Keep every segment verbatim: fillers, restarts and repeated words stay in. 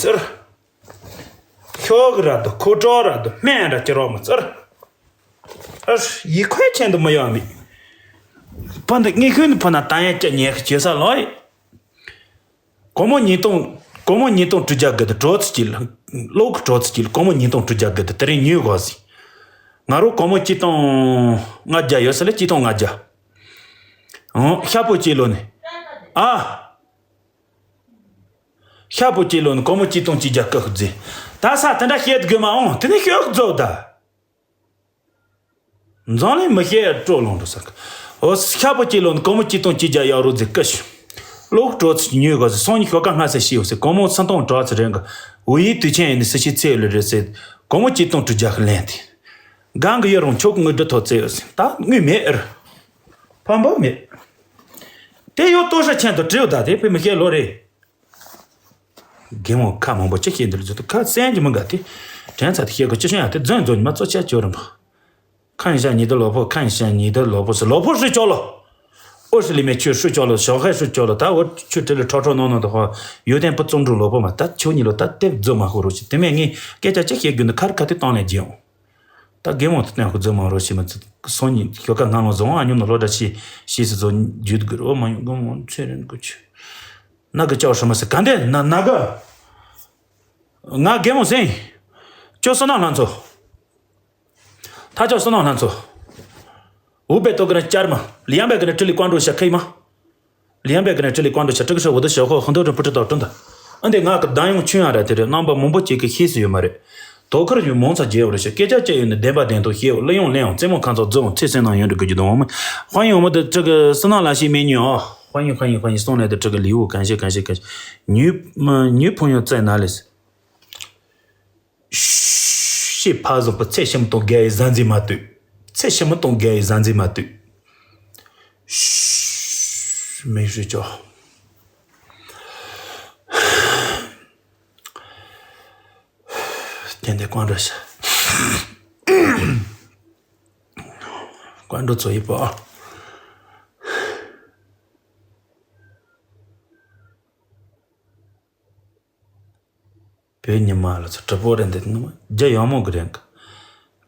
ཟེར། ཤོག་ར་དུ་ཁོ་ཏྲོ་ར་དུ་སྨན་ར་ཅི་རོགས་མི་ཟེར། ཨ། ཡིད་ཁོས་ཆེན་དུ་མི་ཡོང་མི། ཕ་འདི་ངས་ཤོད་ནི་ཕུ་ན་ད་ཡན་ཅི་ཉེ་ཁི་ཅི་ས་ལོ་ཡི། སྒོར་མོ་ཉིས་སྟོང་། སྒོར་མོ་ཉིས་སྟོང་དྲུག་བརྒྱ་དགུ་དུ་གྲོ་ཚི་གཅིག་ལ། གློག་གི་གྲོ་ཚི་གཅིག་ལ་སྒོར་མོ་ཉིས་སྟོང་དྲུག་བརྒྱ་དགུ་དུ་དེ་རིང་ཉོས་དགོས་ཟིན། ང་རོ་སྒོར་མོ་གཅིག་སྟོང་ལྔ་བརྒྱ་ཡོད་ས་ལ་གཅིག་སྟོང་ལྔ་བརྒྱ། ཨོ་ཤ་པོ་གཅིག་ལོ་ནི། ཨ། ཤ་པོ་གཅིག་ལོ་ནི་སྒོར་མོ་གཅིག་སྟོང་གཅིག་བརྒྱ་ཀི་ཤུ་རྫི། ད་ས་དེ་འདྲ་བཤད་དགོས་མ་འོང་དེ་ནི་ཤོག་རྫོགས་ད། འཛམ་གླིང་མི་ཤེས་སྤྲོ་ལོང་འགྲོ་ས་གི། འོ་ཤ་པོ་གཅིག་ལོ་ནི་སྒོར་མོ་གཅིག་སྟོང་གཅིག་བརྒྱ་ཡག་རོ་རྫི་ཀི་ཤུ། གློག་གྲོ་ཚི་ཉོས་དགོས་ཟེར་སང་ཉིན་ཞོགས་ཀ་སྔ་སེ་ཤི་ཡོད་ཟེར་སྒོར་མོ་སུམ་སྟོང་གྲོ་ཚི་རེད་གི། འུ་ཡིས་དུས་ཆེན་ཡིན་ནི་སི་ཤི་ཚེ་ལ་རེད་ཟེར། སྒོར་མོ་གཅིག་སྟོང་དྲུག་བརྒྱ་ཤི་ལེན་དེ། གང་གི་ཡོད་རུང་ཆོག་གི་དངུལ་སྒྲུབ་ཐོག་བཙལ་ཡོད་ཟེར་ད་དངུལ་མེད་ཨེ་རེད། ཕམ་པོ་མེད། དེ་ཡོད་ལྟོ་ཤ་ཆེན་དུ་བྲིའུ་ད་དེ་བས་མི་ཤེས་ལོ་རེད། རྒན་མོ་ཁ་མང་པོ་ཅི་བཤད་འདིར་འཛུལ་དུ་ཁ་སྲན་གྱི་མི་འགའ་དེ། དྲན་ཚ་དེ་བཤད་གོ་ཅི་བཤད་ཡང་དེ་རྫུན་རྫུན་ཉི་མ་གཙོ་ཆ་ཅོ་རིམ་པ། ཁ་ཡིན་ཤ་ཉི་ཟླ་ལོ་ཕོ་ཁ་ཡིན་ཤ་ཉི་ཟླ་ལོ་ཕོ་སུ་ལོ་ཕོ་ཧྲི་ཅོ་ལོ། ཨོ་ཧྲི་ལི་མེ་ཆུ་ཧྲི་ཅོ་ལོ་ཞོགས་ཧེ་ཧྲི་ཅོ་ལོ་ད་འོ་ཆུ་ཁྲི་ལི་ཁྲོ་ཁྲོ་ནོ་ནོ་དུ་ཧོ། ཡོད་དན་པུ་བཙོང་འགྲོ་ལོ་ཕོ་མ་ད་ཆུ་ཉི་ལོ་ད་དེབ་རྫུན་མ་ཧོ་རོ་ཆི་དེ་མེད་ངས་སྐད་ཆ་ཅི་བཤད་རྒྱུ་འདི་ཁར་ཁ་དེ་བཏང་ལས་རྒྱན་འོང་། ད་རྒན་མོ་དེ་བསྟན་ཁོ་རྫུན་མ་རོ་ཤི་མ་ཚུ་སོང་ཉིན་ཞོགས་ཀ་ང་ལོ་བཟང་ཨ་ཉོ་ནོ་ལོ་འདྲ་ཤི་ཤི་སི་ཟོ་རྒྱུད་དགུ་རོ་མ་ཡོང་དགོང་མོ་ཚེ་རིང་དགུ་ཆུ། ན་གི་ཅོག་ཧྲི་མ་སི་ག་འདི་ན་ན་གི། ང་རྒན་མོ་སེང་། ཅོ་སོ་ན་ལྷན་ཚོ། ཐ་ཅོ་སོ་ན་ལྷན་ཚོ། འུ་པེ་ཏོ་གི་ན་ཅར་མ། ལི་ཡང་པེ་གི་ན་ཁྲི་ལི་ཀོང་ཀྲུ་ཤ་ཁེ་མ། ལི་ཡང་པེ་གི་ན་ཁྲི་ལི་ཀོང་ཀྲུ་ཤ་ཁྲི་གི་ཤ་འུ་དུ་ཤ་ཧོ་ཧོན་དོ་རི་པུ་ཁྲི་ཏོ་ཀྲུན་ད། ཨ་འདི་ང་གི་གདང་ཡོང་ཆུན་ཡང་ར་དེ་རེད་རྣམ་པ་མང་པོ་ཅིག་གི་ཤེས་སུ་ཡོད་མ་རེད། དོ་ཁུར་ཡོད་མོང་ཚ་རྒྱལ་བ་རེད་ཤ་སྐད་ཆ་བཅད་ཡོད་ནི་བདེན་པ་བདེན་ཐོག་ཤེས་འོ་གླུ་ཡོང་ལེན་ཡོང་རྩེད་མོ་ཁང་ཚོགས་རྫོགས་འོང་ཚེ་སེམས་ནང་ཡོང་འགྲོ་དགོས་ཀྱི་འདུག་འོང་མི། ཧོན་ཡོང་མི་དུ་ཁྲི་གི་སི་ནང་ལ་ཤེས་མེད་ཉོ་ཨོ། ཧོན་ཡོང་ཧོན་ཡོང་ཧོན་ཡོང་སོང་ལས་དུ་ཁྲི་གི་ལིའུ་གང་ཤེས་གང་ཤེས་གང་ཤེས། ཉུ་ཉུ་ཕུང་ཡོང་རྩེད་ན་ལས། ཤི་ཕ་བཟང་པོ་ཚེ་ཤི་མི་གཏོང་དགའ་ཡི་ཟ་འཛིན་མ་ལྟོས། ཚེ་ཤི་མི་གཏོང་དགའ་ཡི་ཟ་འཛིན་མ་ལྟོས། མིག་ཧྲུལ་ཅོ། དེ་འདི་ཀོང་ཀྲོ་ཤ། ཀོང་ཀྲོ་ཚོ་ཡི་པོ། བོད་ཉི་མ་ལ་ཚོ་གྲི་པོ་རེད་འདི་ནི་རྒྱ་ཡག་མོ་གི་རེད་གི།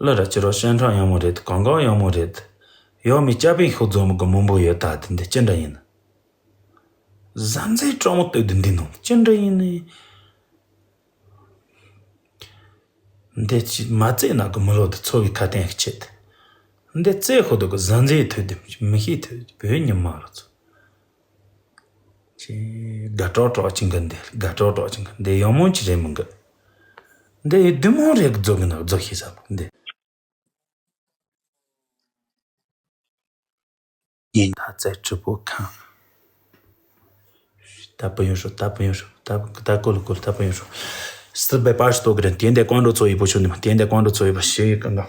གླུ་ར་ཅི་རོ་ཤན་ཁྲག་ཡག་མོ་རེད་གང་གང་ཡག་མོ་རེད། ཡོད་མི་སྐྱ་པིན་ཤོག་རྫོང་མོ་གི་མང་པོ་ཡོད་ད་དེ་འདི་ཅི་འདྲ་ཡིན། ཟ་འཛིན་སྤྲང་མོ་སྟོད་དུ་འདི་ནང་ཅི་འདྲ་ཡིན་ནི། འདི་ཅི་མ་བཙས་ན་གི་མི་ལོ་དུ་འཚོ་བའི་ཁ་དན་ཆེད། འདི་བཙས་ཤོག་དུ་གི་ཟ་འཛིན་ཐོས་དུ་མི་ཤེས་ཐོས་བོད་ཉི་མ་ལ་ཚོ། ཅེས་དགའ་སྤྲོ་སྤྲོ་ཅིང་གི་འདི་དགའ་སྤྲོ་སྤྲོ་ཅིང་གི་འདི་ཡང་མོ་ཅི་རེད་མི་འགི། འདི་ཡི་བདུད་མོ་རེད་རྫོགས་གི་ན་རྫོགས་ཤེས་ས་འདི། ཡིན་ད་ཚེ་གྲུབ་པོ་ཁང་། ད་པུ་ཡོང་ཧྲོ་ད་པུ་ཡོང་ཧྲོ་ད་ད་ཀོ་ལ་ཀོ་ལ་ད་པུ་ཡོང་ཧྲོ། སི་བེ་པར་སྟོ་གི་རེད་དེ་འདི་ཀོང་ཀྲོ་ཚོ་ཡི་པོ་ཆུ་འདི་མ་དེ་འདི་ཀོང་ཀྲོ་ཚོ་ཡི་པོ་ཞེ་ཡི་གང་གང་།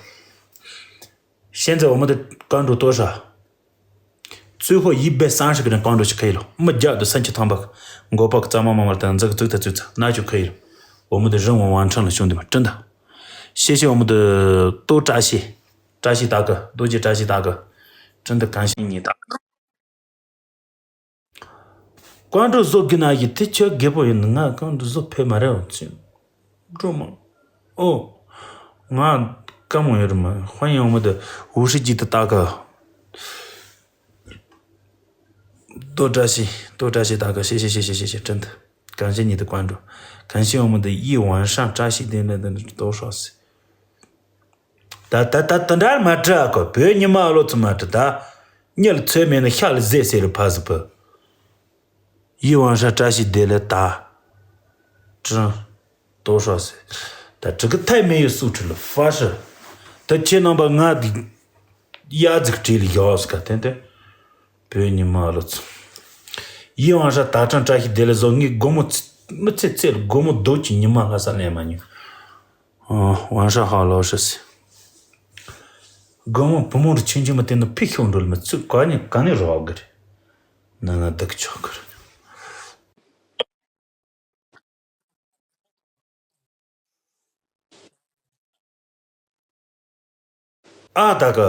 ཤེས་འཛིན་འོ་མ་དེ་ཀོང་ཀྲོ་ལྟོ་ཧྲ། ཙུའུ་ཧོ་ཡིབ་བེ་སང་ཧྲི་གི་ནང་ཀོང་ཀྲོ་ཞིག་ཁ་ཡི་ལོ། མི་རྒྱ་དུ་སན་ཆི་ཐང་པག་མགོ་པག་གཙང་མ་མ་མར་དང་འཛག་བཙུགས་ད་བཙུགས་ཚ་ན་ཆུ་ཁ་ཡི་ལོ། འོ་མ་དུ་རི་བོང་བང་ཁྲང་ལ་བྱུང་དུ་མ་སྤྲིན་ད། ཤེས་ཤེས་འོ་མ་དུ་ལྟོ་བཀྲ་ཤིས། བཀྲ་ཤིས་ད་གི་རྡོ་རྗེ་བཀྲ་ཤིས་ད་གི་སྤྲིན་དུ་གང་ཤེས་ཉིད་ད། ཀོང་ཀྲོ་བཟོ་དགོས་ན་ཡི་དེ་ཁྱོད་རྒད་པོ་ཡིན་ང་ཀོང་ཀྲོ་བཟོ་ཕོད་མ་རེད་འོང་ཚུལ། འགྲོ་མ། ཨོ། ང་དཀའ་མོ་ཡོད་རེད་མ། ཧོན་ཡོང་མི་དུ་འུ་ཧྲི་ཅིག་ཏུ་ལྟ་ག་ལྟོ་བཀྲ་ཤིས་ལྟོ་བཀྲ་ཤིས་ལྟ་ག་ཤེས་ཤེས་ཤེས་ཤེས་ཤེས་ཤེས་བྲིན་དུ། གང་ཤེས་ཉིད་དུ་ཀོང་ཀྲོ། གང་ཤེས་ཡོང་མི་དུ་ཡིད་དབང་ཧྲང་བཀྲ་ཤིས་ལྡན་ལ་དུ་ལྟོ་ཧྲོག་སི། ད་ད་ད་ད་འདྲ་མ་དྲི་ཨ་ཁོ་བོད་ཉི་མ་ཨ་ལོ་ཚོ་མ་དྲི་ད། གཉིད་ལ་ཚོད་མེད་ན་ཤ་ལ་ཟས་ཟེར་རུ་ཕ་ཟི་བུ། ཡིད་དབང་ཧྲ་བཀྲ་ཤིས་བདེ་ལེགས་ད། ཀྲང་། ཏོ་ཧྲ་ཟེར། ད་དྲི་གི་ཐའི་མེ་ཡོད་སུ་ཁྲི་ལ་ཧྥ་ཧྲི། ད་ཁྱེད་རྣམ་པ་ང་འདི། གཡའ་ཟིག་བྲིས་ལ་ཡོག་ཟིག་ག་ཏན་ཏན། བོད་ཉི་མ་ཨ་ལོ་ཚོ། ཡིད་དབང་ཧྲ་ད་ཀྲང་བཀྲ་ཤིས་བདེ་ལེགས་བཟོ་ངའི་སྒོར་མོ་ཚི་མི་ཚེ་ཚེ་ལ་སྒོར་མོ་རྡོ་གཅིག་ཉི་མ་ལྷ་ས་ལེན་མ་མྱོང་། ཨོ། ཝང་ཧྲ་ཧ་ལོ་ཧྲི་སི། སྒོར་མོ་བུ་མོ་རུ་ཆུང་ཆུང་མ་བསྟན་ན་ཕི་ཤོག་འགྲོ་ལ་མི་ཚུགས་ག་ནི་ག་ནི་རོགས་གི་རེད། ན་ང་སྡུག་ཆོག་གི་རེད། ཨ་ད་ག་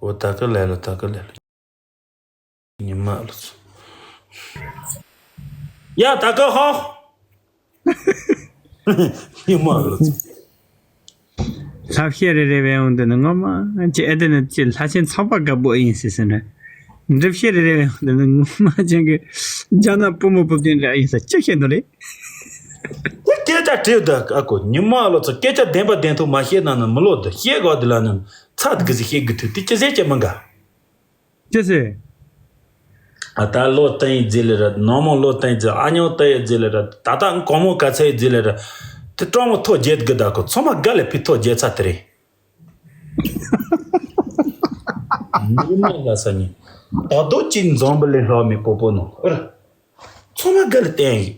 འོ་ད་ག་ལས་ལ་ད་ག་ལས་ལ། ཉི་མ་ལ་ཚོ། ཡ་ད་ག་ཧོ། ཉི་མ་ལོ་ཚོ། ལྷ་བཤད་རེ་རེ་བས་འོང་དུ་ནི་ངོ་མ་ཅི་ཨེ་དེ་ནི་ཅི་ལྷ་ཆེན་ཚངས་པ་དཀར་པོ་ཨེ་ཡིན་ཟེར་ཟེར་ན། འགྲིབ་བཤད་རེ་རེ་བས་འོང་དུ་ནི་ངོ་མ་ཅན་གྱི་རྒྱ་ནག་བུ་མོ་བུ་བསྟན་རེ་ཨེ་ཡིན་ས་ཅི་བཤད་འདུག་རེད། དེ་སྐད་ཆ་དྲིས་ད་ཨ་ཁུ་ཉི་མ་ལོ་ཚོ་སྐད་ཆ་བདེན་པ་བདེན་ཐུག་མ་བཤད་ན་ནི་མི་ལོ་དུ་བཤད་དགོས་དུ་ལ་ནི་ཚ་དུ་གི་ཟི་བཤད་དགོས་ཐུག་དེ་ཅི་ཟེར་ཅི་མི་འགའ། ཅི་ཟེར། ཨ་ད་ལོ་བསྟན་ཡིག་རྫི་ལེ་ར་ནང་མོ་ལོ་བསྟན་ཡིག་རྫི་ཨ་ཉོ་བསྟན་ཡིག་རྫི་ལེ་ར་ད་ད་གོང་མོ་ག་ཚ་ཡིག་རྫི་ལེ་ར་དེ་གྲོགས་མོ་ཐོ་བརྒྱད་གི་ད་ཁོ་ཚང་མ་དགའ་ལེ་ཕི་ཐོ་བརྒྱད་ཚ་དེ་རེད། མི་མ་ལ་ས་ཉིན་ད་རྡོ་གཅིག་འཛོམས་པ་ལས་ལྷག་མི་པོ་པོ་ནོ་ཨར་ཚང་མ་དགའ་ལེ་བསྟན་ཡིག་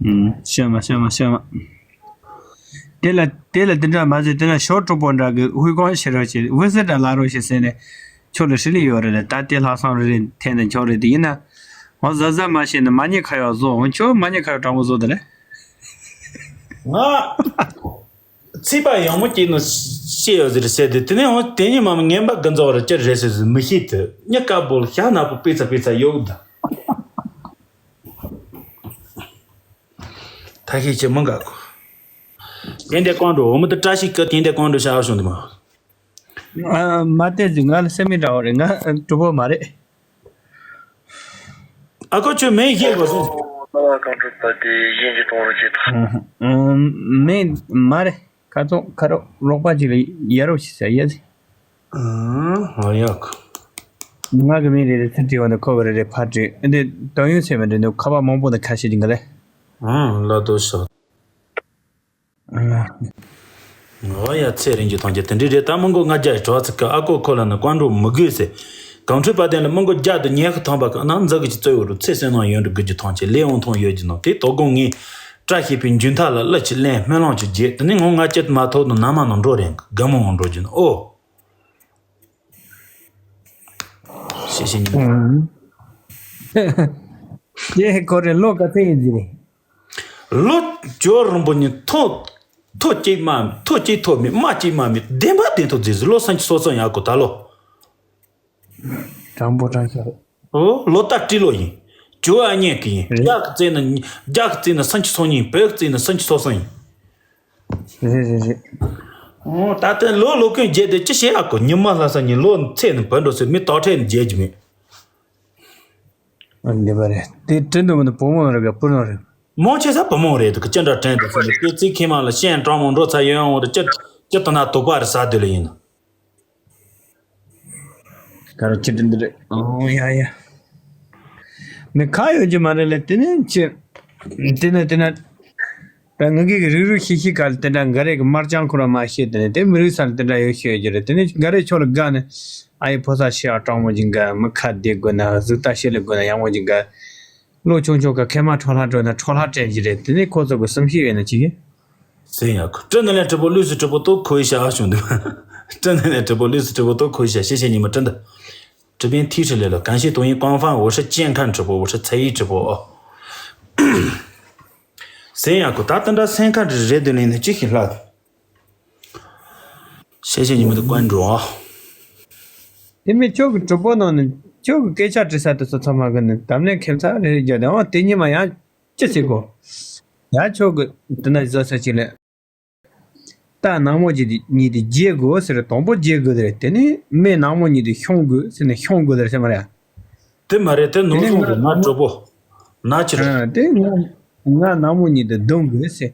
ཨུམ། ཤ་མ་ཤ་མ་ཤ་མ། དེ་ལ་དེ་ལ་དེ་འདྲ་མ་ཟད་དེ་ལ་ཞོ་དྲུག་པོ་འདྲ་གི་ཧུའི་ཀོང་ཤེ་རོ་ཞེས་ཝི་སི་ད་ལ་རོ་ཞེས་ཟེར་ནས་ཁྱོད་ལ་ཧྲི་ལི་ཡོད་རེད་ད་དེ་ལྷག་སང་རེ་རེ་འཐེན་ནས་འཁྱོག་རེད་དེ་ཡིན་ན། འོ་ཟ་ཟ་མ་ཤེས་ནས་མ་ཉེས་ཁ་ཡོག་བཟོ་འོ་ཁྱོད་མ་ཉེས་ཁ་ཡོག་དྲང་པོ་བཟོ་དེ་རེད། ང་ཚིག་པ་ཡང་མོ་སྐྱེས་ནོ་ཤེས་ཡོད་ཟེར་བཤད་དེ་དེ་ནས་འོ་དེ་ཉིད་མ་མོ་ངན་པ་གི་འཛོ་བར་ཅི་རེད་ཟེར་ཟེར་མི་ཤེས་དུ་ཉི་དཀར་པོ་ལ་ཞྭ་ནག་པོ་པེ་ཚ་པེ་ཚ་ཡོད་ད། ཐ་ཤི་ཆེ་མི་འགའ་གོ། དེ་འདྲ་ཀོང་འགྲོ་འོ་མི་དུ་བཀྲ་ཤིས་ཀི་དེ་འདྲ་ཀོང་འགྲོ་ཤ་བ་བྱུང་དུ་མ། ཨ་མ་བལྟས་ཟིན་ང་ལ་སེམས་མི་འདྲ་བ་རེད་ང་གྲུ་པོ་མ་རེད། ཨ་ཁོ་ཆོས་མེད་ཤེས་གོ་སོང་། ལྟ་བ་གང་འགྲུབ་པ་དེ་གཞན་གྱི་གཏོང་རོགས་བྱེད་དང་། མེད་མ་རེད་ཁ་ཚོགས་ཁ་རོག་རོགས་པ་ཅིག་ལ་ཡ་རོགས་ཤིག་ཟེར་ཡ་ཟིན། ཨང་། ཨ་ཡག་ང་གི་མིང་རེ་རེ་ཚུར་བྲིས་པ་འདི་ཁོ་གི་རེ་རེ་ཕར་བྲིས་འདི་དོན་ཡོད་ཚད་མི་འདྲ་འདུག་ཁ་པར་མང་པོ་དང་ཁ་ཤས་ཀྱི་འགའ་ལས། ཨང་། ལ་དོ་ཤག་ཨང་། ང་ཡ་ཚེ་རིང་གི་ཐང་རྒྱ་དེ་འདྲའི་རེད་ད་མི་མགོ་ལྔ་བརྒྱ་ཡི་གྲོགས་ཚིག་གི་ཨ་ཁོ་ཁོ་ལ་ནི་ཀོང་འགྲོ་མི་དགོས་ཟེར། གངས་ཁྲོད་པ་དན་ལ་མི་མགོ་བརྒྱ་དང་ཉི་ཤུ་ཐམ་པ་གི་ནང་འཛག་གི་ཅི་རྩོད་ཡོད་རུ་ཚེ་སེམས་ནང་ཡོད་འགྲོ་དགོས་ཀྱི་ཐང་ཆེ་ལས་འོང་ཐོང་ཡོད་ཀྱི་ནང་དེ་དོ་དགོང་ངས་བཀྲ་ཤིས་པའི་འཇུན་ཐག་ལ་གླུ་ཅིག་ལེན་སྨོན་ལམ་ཅིག་རྒྱས་དེ་ནས་ངོ་ང་ཅི་མ་ཐོག་ཏུ་ན་མ་ནང་འགྲོ་རེད་དགའ་མོ་འོང་འགྲོ་རྒྱུ་ནི་ཨོ། ཤེས་ཤེས་ཉིན། ཡེ་ཁོ་རེ་ལོ་ག་ཚད་ཡིན་ཟེར། ལོ་ཇོ་རིན་པོ་ཉིད་ཐོ་ཐོ་གཅིག་མ་ཐོ་གཅིག་ཐོ་མེད་མ་གཅིག་མ་མེད་བདེན་པ་བདེན་ཐོ་མཛད་ཟེར་ལོ་སུམ་ཅུ་སོ་གསུམ་ཡག་གོ་ད་ལོ། དྲང་པོ་དྲང་ཤག་ཨོ་ལོ་ལྟར་སྤྲེལ་ལོ་ཡིན། ཇོ་ཨ་མྱེས་ཀྱི་ཡིན། རྒྱ་གི་བརྩིས་ན་རྒྱ་གི་བརྩིས་ན་སུམ་ཅུ་སོ་གཉིས་བོད་གི་བརྩིས་ན་སུམ་ཅུ་སོ་གསུམ་ཡིན། རེད་རེད་རེད། ཨོ་ད་ལྟ་ལོ་ལོ་ཀུན་རྗེས་དེ་ཅི་བྱེད་ཨ་ཁོ་ཉི་མ་ལྷ་ས་ཉིན་ལོ་ཚེས་ནི་བུད་འགྲོ་ཟེར་མི་དོག་ཁྲེས་ནི་རྗེས་ཀྱི་མེད། ཨ་འདི་པ་རེད་དེ་དྲིན་དུ་མི་འདུག་བུ་མོ་རེད་ག་བུ་ནོ་རེད། མོ་ཆེ་ས་བུ་མོ་རེད་དུ་ཅི་འདྲ་དྲན་དུ་སོང་ནས་དེ་ཚིག་ཁྱིམ་མ་ལ་ཤེས་གྲོང་མོ་འགྲོ་ཚ་ཡོང་འོང་དུ་ཅི་ཅི་ལྟ་ན་དུག་པ་རེད་ཟ་དུས་ལ་ཡིན། ག་རེ་ཁྱི་དྲིན་འདི་རེད། ཨོ་ཡ་ཡ། མི་ཁ་ཡོད་རྒྱུ་མ་རེད་ལ་དེ་ནས་ཁྱི། དེ་ནས་དེ་ན། ད་ང་གི་རིག་རུས་ཤིག་ཤིག་ག་ལ་དེ་འདྲ་འགའ་རེ་གི་དམར་རྐྱང་ཁོ་ར་མ་ཤེས་དེ་ནས་དེ་མི་རིགས་ས་ལ་དེ་འདྲ་ཡོད་ཤེས་ཡོད་རྒྱུ་རེད་དེ་ནས་འགའ་རེ་ཁྱོད་ལ་དགའ་ནས་ཨ་ཡི་ཕོ་ས་ཤི་ཨ་སྤྲང་མོ་ཅིག་འགའ་མི་ཁ་བདེ་དགོས་ན་གཟུགས་ལྟ་ཤེས་ལ་དགོས་ན་ཡག་མོ་ཅིག་འགའ། ལོ་ཆུང་ཆུང་ག་ཁེ་མ་འཕྲོ་ལྷ་འགྲོ་ན་འཕྲོ་ལྷ་སྤྲད་རྒྱུ་རེད་དེ་ནས་ཁོ་ཚོ་གི་བསམ་ཤེས་ཡོད་ན་ཅི་གི། 谁呀？这能量直播绿色直播都可以下啊，兄弟们。这能量直播绿色直播都可以下，谢谢你们，真的。这边提出来了，感谢抖音官方，我是健康直播，我是才艺直播啊。谁呀？给我打等着三看这热的嘞，那这些了。谢谢你们的关注啊。དེ་མིན་ཁྱོད་ཀྱི་གྲུབ་པོ་ནང་ནས་ཁྱོད་ཀྱི་སྐད་ཆ་དྲི་ས་དེ་ཚོ་ཚང་མ་གི་ནི་དམ་ལས་ཁེམ་ཚ་རེ་རྒྱ་དང་དེ་ཉིན་མ་ཡང་ཅི་ཟེར་གོ། ཡང་ཁྱོད་ཀྱི་དེ་ན་བཟོ་ས་ཅིག་ལས། རྟ་ནག་མོ་གཉིས་དེ་གཉིས་དེ་རྒྱས་དགོས་ཟེར་དང་པོ་རྒྱས་དགོས་ཟེར་དེ་ནས་མི་ནག་མོ་གཉིས་དེ་ཤོང་དགོས་ཟེར་ནས་ཤོང་དགོས་ཟེར་སེ་མ་རེད། དེ་མ་རེད་དེ་དེ་ནོར་ནས་སོང་ང་རེད་ན་གྲོད་པོ། ན་ཁྱི་རེད། ཨ་དེ་ང་ང་ནག་མོ་གཉིས་དེ་རྡུང་དགོས་ཟེར།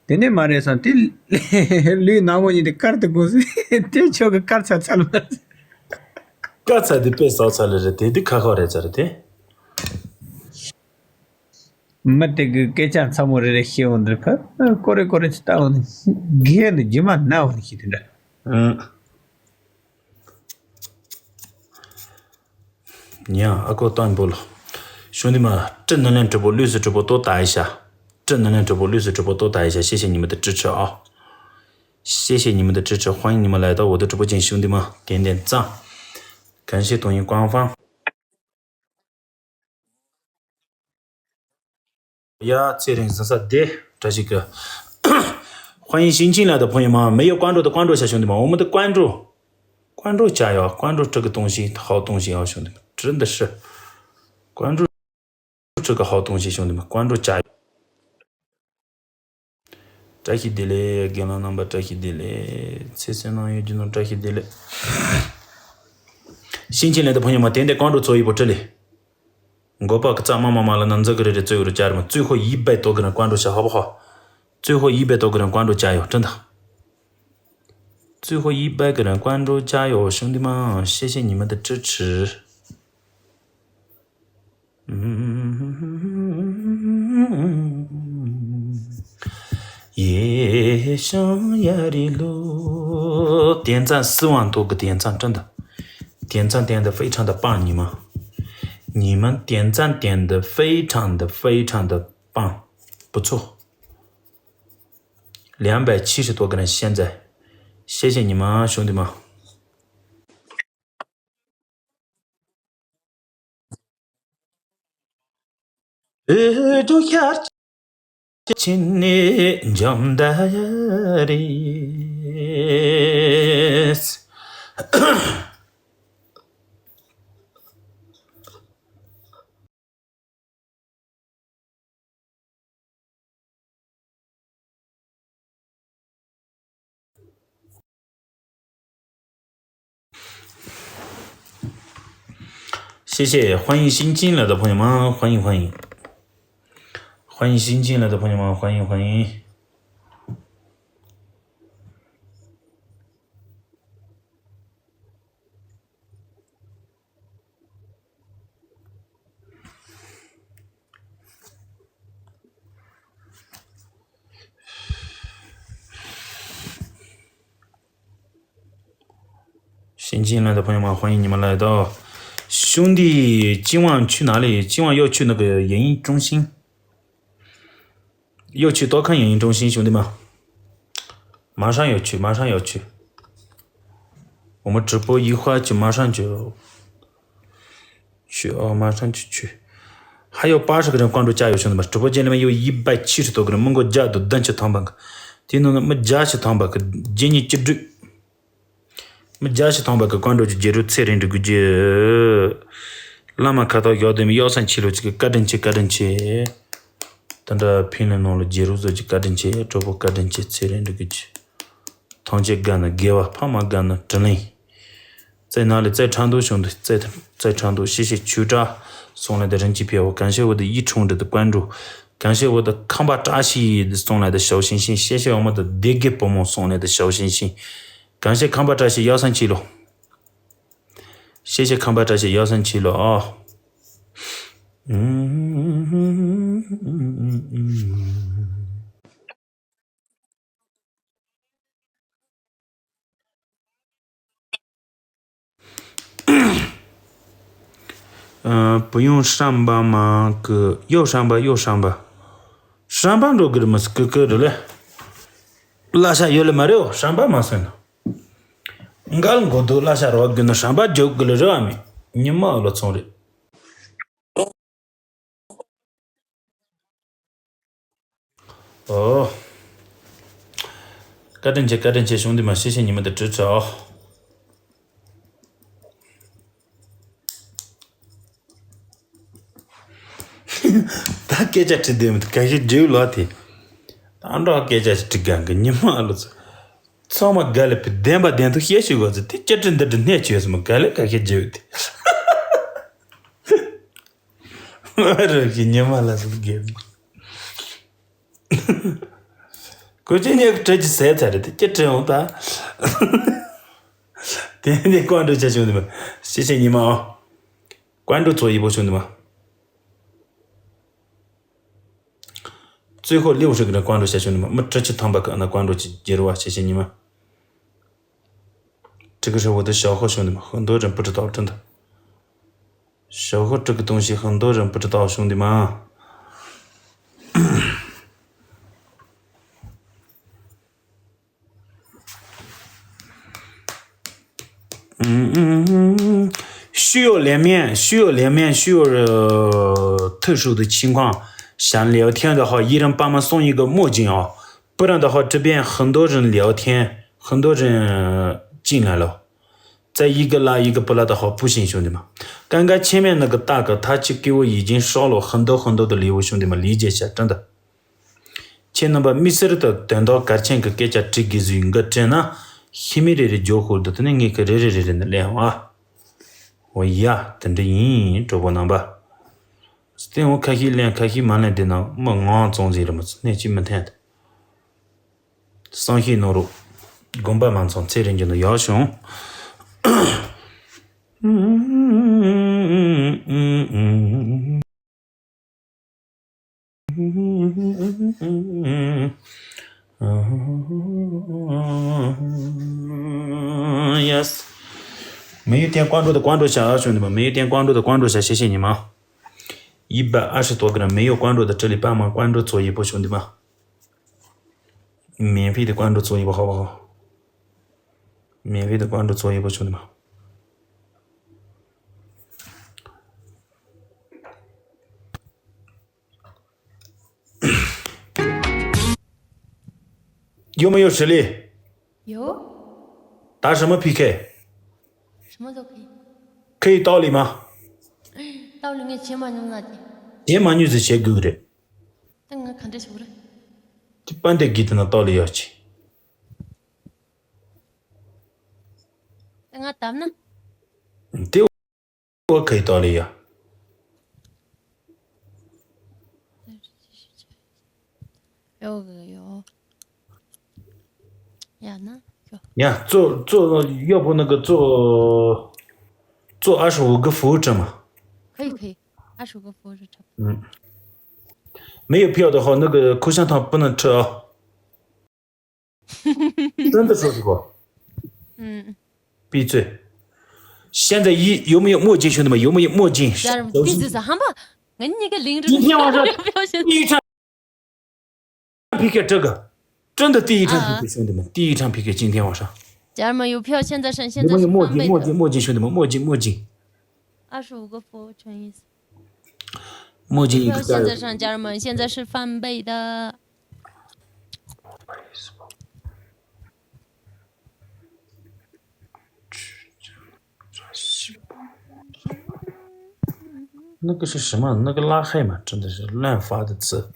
དེ་ནས་མ་རེད་སམ་དེ་ལུས་ནག་མོ་གཉིས་དེ་དཀར་དུ་དགོས་ཟེར་དེ་ཁྱོད་ཀྱི་དཀར་ཚ་ཚ་ལ་མ་རེད། དཀར་ཚ་དེ་དཔེ་བསགས་ཚ་ལ་རེད་དེ་དེ་ཁ་ཁ་རེད་ཚ་རེད་དེ། མི་དེ་གི་སྐད་ཆ་ཚ་མོ་རེ་རེ་ཤེས་འོང་འདིར་ཕ། ཀོ་རེ་ཀོ་རེ་ཅི་ལྟ་འོང་ནི། གེ་ནི་རྒྱུ་མ་ན་འོང་ནི་ཤི་དེ་འདྲ། ཨང་། ཉ་ཨ་ཀོ་སྟོན་པོ་ལོ། ཞུ་འདི་མ། 正能量直播绿色直播多打一下。正能量直播绿色直播多打一下，谢谢你们的支持啊。谢谢你们的支持，欢迎你们来到我的直播间，兄弟们，点点赞。感谢抖音官方。 ཡ་ཚེ་རིང་ཟིན་ས་བདེ་བཀྲ་ཤིས་ཀྱི། 欢迎新进来的朋友们，没有关注的关注一下，兄弟们，我们的关注，关注加油，关注这个东西，好东西啊，兄弟们，真的是关注。这个好东西，兄弟们，关注加油。 བཀྲ་ཤིས་བདེ་ལེགས། རྒན་ལགས་རྣམ་པ་བཀྲ་ཤིས་བདེ་ལེགས། ཚེ་བསོད་ནམས་ཡོད་རྒྱུ་ནོར་བཀྲ་ཤིས་བདེ་ལེགས།新进来的朋友们，点点关注做一波这里。 མགོ་པ་ཀི་ཙ་མ་མ་མ་ལ་ན་འཛི་གི་རེ་རེ་བཙོས་རུ་བཅར་མ། 最后一百多个人关注下好不好？ 最后一百多个人关注加油，真的。 最后一百个人关注加油，兄弟们，谢谢你们的支持。 ཡེ་ཤང་ཡ་རི་ལོ། 点赞四万多个点赞，真的，点赞点的非常的棒，你们，你们点赞点的非常的非常的棒，不错。 两百七十多个人现在，谢谢你们啊，兄弟们。 谢谢，欢迎新进来的朋友们，欢迎欢迎，欢迎新进来的朋友们，欢迎欢迎。 新进来的朋友们，欢迎你们来到兄弟今晚去哪里？今晚要去那个演艺中心。 要去多看演艺中心，兄弟们。马上要去，马上要去。我们直播一会儿就马上就去哦，马上就去。还有八十个人关注加油，兄弟们！直播间里面有一百七十多个人，མི་མགོ་བརྒྱ་དང་བདུན་ཅུ་ཐམ་པ་གི། དེ་ནང་ནས་མི་བརྒྱ་ཅིག་ཐམ་པ་གི་རྗེས་ནས་ཅི་སྒྲུབ། མི་བརྒྱ་ཞིག་ཐམ་པ་གི་བཀའ་འགྲོ་གི་རྗེས་རུ་ཚེ་རིང་འགྲོ་དགོས་ཀྱི། བླ་མ་ཁ་ཐག་ཞོག་དེ་མི་གཡོག་སང་ཆེ་ལོ་ཅིག་གི་བཀའ་དྲིན་ཆེ། བཀའ་དྲིན་ཆེ། དེ་འདྲ་ཕིན་ལེ་ནང་ལ་རྗེས་རུ་བཟོ་ཅིག་བཀའ་དྲིན་ཆེ། གྲོགས་པོ་བཀའ་དྲིན་ཆེ། ཚེ་རིང་འགྲོ་དགོས་ཀྱི། ཐམས་ཅད་དགའ་ན་དགེ་བ། ཕ་མ་དགའ་ན་དྲིན་ལན། རྩེ་ན་ལས་རྩེ་ཁྲ་འདུག་བྱུང་འདུག་རྩེ་རྩེ་ཁྲ་འདུག་ཤེས་ཤེས་ཆུ་དྲ་སོང་ལས་དེ་རིན་གྱིས་ཕེ་བ། གང་ཤེས་བོ་དེ་ཡིད་འཁྲུངས་འདྲི་དེ་བཀའ་འགྲོ། གང་ཤེས་བོ་དེ་ཁམས་པ་བཀྲ་ཤིས་དེ་སོང་ལས་དེ་ཞའོ་ཤིང་ཤིང་། ཤེས་ཤེས་འོ་མ་དེ་སྡེ་དགེ་བུ་མོ་སོང་ལས་དེ་ཞའོ་ཤིང་ཤིང་། གང་ཤེས་ཁམས་པ་བཀྲ་ཤིས་གཡག་སང་ཆེ་ལོ། ཤེས་ཤེས་ཁམས་པ་བཀྲ་ཤིས་གཡག་སང་ཆེ་ལོ་ཨ། ཨ། བུ་ཡོང་ཧྲམ་པ་མ་གི་ཡོ་ཧྲམ་པ་ཡོ་ཧྲམ་པ། ཧྲམ་པ་འགྲོ་གི་རེད་མི་སྲིད་ཀི་ཀི་རེད་ལེ། གླ་ཆ་ཡོད་ལེ་མ་རེད་འོ་ཧྲམ་པ་མ་སོན་ན། འགལ་མགོ་དུ་གླ་ཆ་རོགས་རྒྱུ་ནི་ཧྲམ་པ་རྒྱོབ་གི་ལེ་རེད་བ་མི། ཉི་མ་འོ་ལོ་ཚོང་རེད། ཨོ། བཀའ་དྲིན་ཆེ་བཀའ་དྲིན་ཆེ་གཞུང་འདི་མ་ཤེས་ཤེས་ཉི་མ་དེ་བྲིས་ཚར་ཨོ། ད་སྐད་ཆ་བྲིས་བསྡད་མི་འདུག་ག་ཤེད་འདྲེའུ་ལགས་དེ། ད་འདྲ་སྐད་ཆ་ཞིག་བྲིས་གང་གི་ཉི་མ་ཨ་ལོ་ཚོ། ཚང་མ་ག་ལེ་བི་བདེན་པ་བདེན་ཐུག་བཤད་ཤེས་གོ་ཚོད་དེ་སྐྱ་བྲིས་འདི་བྲིས་གནས་བྱོས་སོང་མ་ག་ལེ་ག་ཤེད་འདྲེའུ་དེ། རོགས་ཀྱི་ཉི་མ་ལ་སུ་དགེ། ཀུ་ཅི་ཉེ་གི་བྲེལ་གྱི་ཟས་ཚར་རེད་དེ་ཅི་བྲེལ་འོང་ད། དེ་ནས་བཀའ་འགྲོ་བྱ་བྱུང་འདི་མ། ཤེས་ཤེས་ཉི་མ་ཨོ། བཀའ་འགྲོ་ཚོ་ཡི་པོ་བྱུང་འདི་མ། 最后六十个人关注下去འདི་མ་མི་ཁྲི་ཆི་ཐམ་པ་གི་ཨ་ན་བཀའ་འགྲོ་ཅི་རྒྱལ་བ་ཤེས་ཤེས་ཉི་མ། 这个时候我的小号兄弟们很多人不知道，真的。 小何这个东西很多人不知道，兄弟们。嗯嗯嗯，需要联盟，需要联盟，需要呃特殊的情况，想聊天的话，一人帮忙送一个墨镜啊，不然的话这边很多人聊天，很多人进来了。在一个拉一个不拉的好不行，兄弟们。刚刚前面那个大哥，他去给我已经烧了很多很多的礼物，兄弟们，理解一下，真的。 ཁྱེད་རྣམ་པ་མི་སེར་དང་དོན་དག་གལ་ཆེན་གྱི་སྐད་ཆ་དྲི་དགོས་ཟེར་འགའ་དྲིས་ན། ཤི་མི་རེ་རེ་རྒྱོ་ཤོར་དུ་དེ་ནས་ངས་ཁི་རེ་རེ་རེ་རེ་ནས་ལན་ཨ། འོ་ཡ། དེ་འདྲ་ཡིན། གྲོགས་པོ་རྣམ་པ། སྟེང་འོ་ཁ་ཤས་ལན་ཁ་ཤས་མ་ལན་དེ་ན་མི་ངང་བཙོང་ཟིག་རེད་མ་ཚོ་གནས་ཅི་མི་འཐེན། བསམ་ཤེས་གནང་རོགས། དགོངས་པ་མ་ཚོམ་ཚེ་རིང་རྒྱུ་ནོར་ཡག་བྱུང་། Yes. 没有点关注的关注一下啊，兄弟们，没有点关注的关注一下，谢谢你们。一百二十多个人没有关注的，这里帮忙关注做一波，兄弟们。免费的关注做一波，好不好？免费的关注做一波，兄弟们。 有没有实力？有。打什么 P K？什么都可以。可以倒立吗？倒立我钱没弄那的。钱没弄是谁给的？但我看这球了。这半点给他那倒立要去。但我打呢？嗯，对。 我可以倒立呀。有个有。呀，那有。呀，做做，要不那个做做二十五个俯卧撑嘛。可以可以，二十五个俯卧撑差不多。嗯，没有票的话，那个口香糖不能吃啊。 真的说这个？嗯。闭嘴！现在一有没有墨镜，兄弟们？有没有墨镜？ ཡར་མ་སྤི་ཙི་ས་ཧམ་པ། ང་གཉིས་ཀ་ལིང་རུ། 今天晚上第一场 P K 这个，真的第一场 P K，兄弟们，第一场 P K，今天晚上。 ཡར་མ་有票现在上，现在是翻倍的。 有没有墨镜？墨镜，墨镜，兄弟们，墨镜，墨镜。 二十五个俯卧撑意思。墨镜一个加油。现在上家人们，现在是翻倍的。 那个是什么？那个拉黑嘛，真的是乱发的字。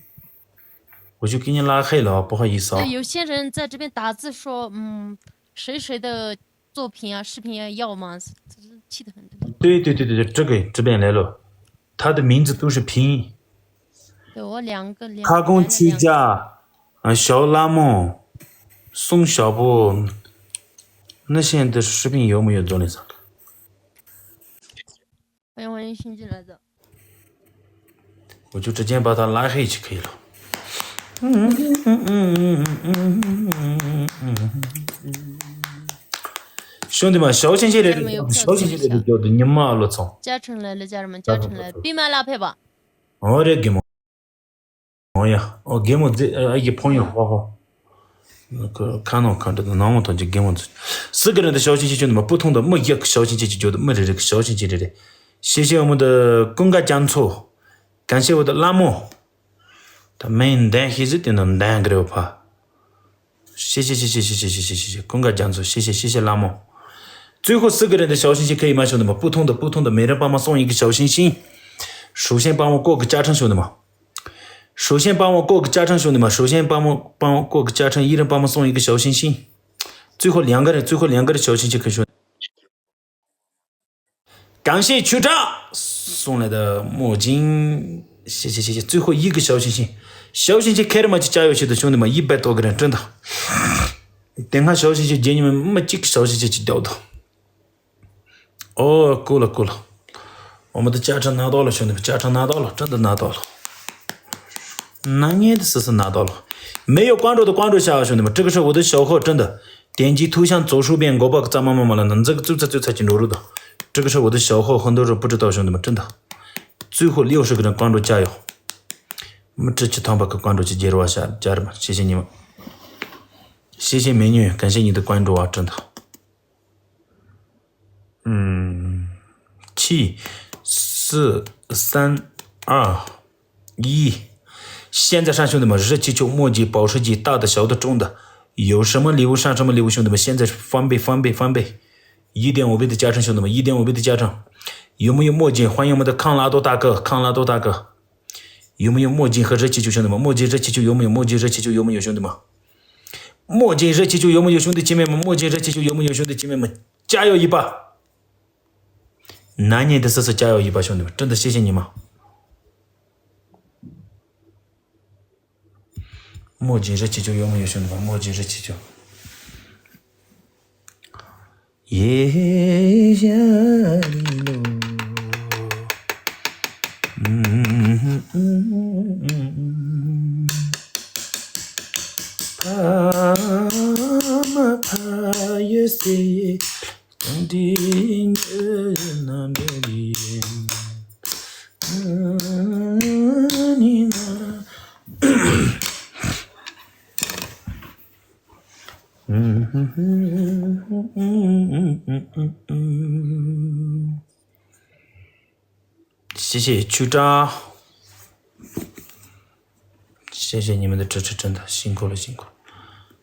我就给你拉黑了啊，不好意思啊。对，有些人在这边打字说，嗯，谁谁的作品啊、视频啊要吗？气得很。对对对对对，这个这边来了，他的名字都是拼音。对，我两个两。卡工曲家，啊，小辣妹，宋小波，那些的视频有没有做那啥？欢迎欢迎新进来的。 我就直接把他拉黑就可以了。兄弟们，小心心点，小心心点，叫的你妈了操！ 嘉诚来了，家人们，嘉诚来了，闭麦拉黑吧。 ཨོ་རེད་རྒན་མོ། ཨོ་ཡ། ཨོ་རྒན་མོ་ཛི་ཨ་ཡི་ཕོ་ཡོ་ཧོ་ཧོ། ཁ་ནང་ཁ་འདྲ་དང་ནང་མོ་ཐོན་གྱི་རྒན་མོ་ཛི། སི་ཀི་རན་དུ་ཞའོ་ཆིན་ཆིན་ཆུན་མ་སྤུ་ཐུང་དང་མི་རྒྱག་གི་ཞའོ་ཆིན་ཆིན་ཅིག་འཇོག་དང་མི་རེ་རེ་གི་ཞའོ་ཆིན་ཆིན་རེ་རེ། ཤེས་ཤེས་འོ་མོ་དུ་ཀུན་དགའ་རྒྱ་མཚོ། གན་ཤེས་འོ་དུ་ལ་མོ། ད་མེན་འདན་ཤེས་ཟི་དེ་ནང་འདན་གི་རེ་བ་ཕ། ཤེས་ཤེས་ཤེས་ཤེས་ཀུན་དགའ་རྒྱ་མཚོ་ཤེས་ཤེས་ཤེས་ཤེས་ལ་མོ། 最后四个人的小心心可以吗，兄弟们？不同的、不同的，每人帮忙送一个小心心。首先帮我过个加成，兄弟们。首先帮我过个加成，兄弟们。首先帮我帮我过个加成，一人帮忙送一个小心心。最后两个人，最后两个人小心心可以，兄弟。 感谢局长送来的墨镜，谢谢谢谢。最后一个小心心，小心心开了吗？就加油，兄弟们，一百多个人，真的。等下小心心给你们没几个小心心去掉的。哦，够了够了，我们的加成拿到了，兄弟们，加成拿到了，真的拿到了。拿捏的是是拿到了，没有关注的关注一下啊，兄弟们，这个是我的小号，真的。 点击头像左手边我把咱们慢慢来，能这个最最最最近流入的，这个是我的小号，很多人不知道，兄弟们，真的。最后六十个人关注，加油！我们这期坦白个关注去接着往下加着嘛，谢谢你们，谢谢美女，感谢你的关注啊，真的。嗯，七四三二 一，现在上兄弟们，热气球、墨镜、保时捷，大的、小的、中的，有什么礼物上什么礼物，兄弟们，现在是翻倍、翻倍、翻倍，一点五倍的加成，兄弟们，一点五倍的加成。有没有墨镜？欢迎我们的康拉多大哥，康拉多大哥。有没有墨镜和热气球，兄弟们？墨镜、热气球有没有？墨镜、热气球有没有，兄弟们？墨镜、热气球有没有，兄弟姐妹们？墨镜、热气球有没有，兄弟姐妹们？加油一把！难念的是是加油一把，兄弟们，真的谢谢你们。墨镜热气球有没有，兄弟们？墨镜热气球。夜下的路，嗯，怕嘛怕也是，等的人那里。谢谢局长，谢谢你们的支持，真的辛苦了，辛苦了。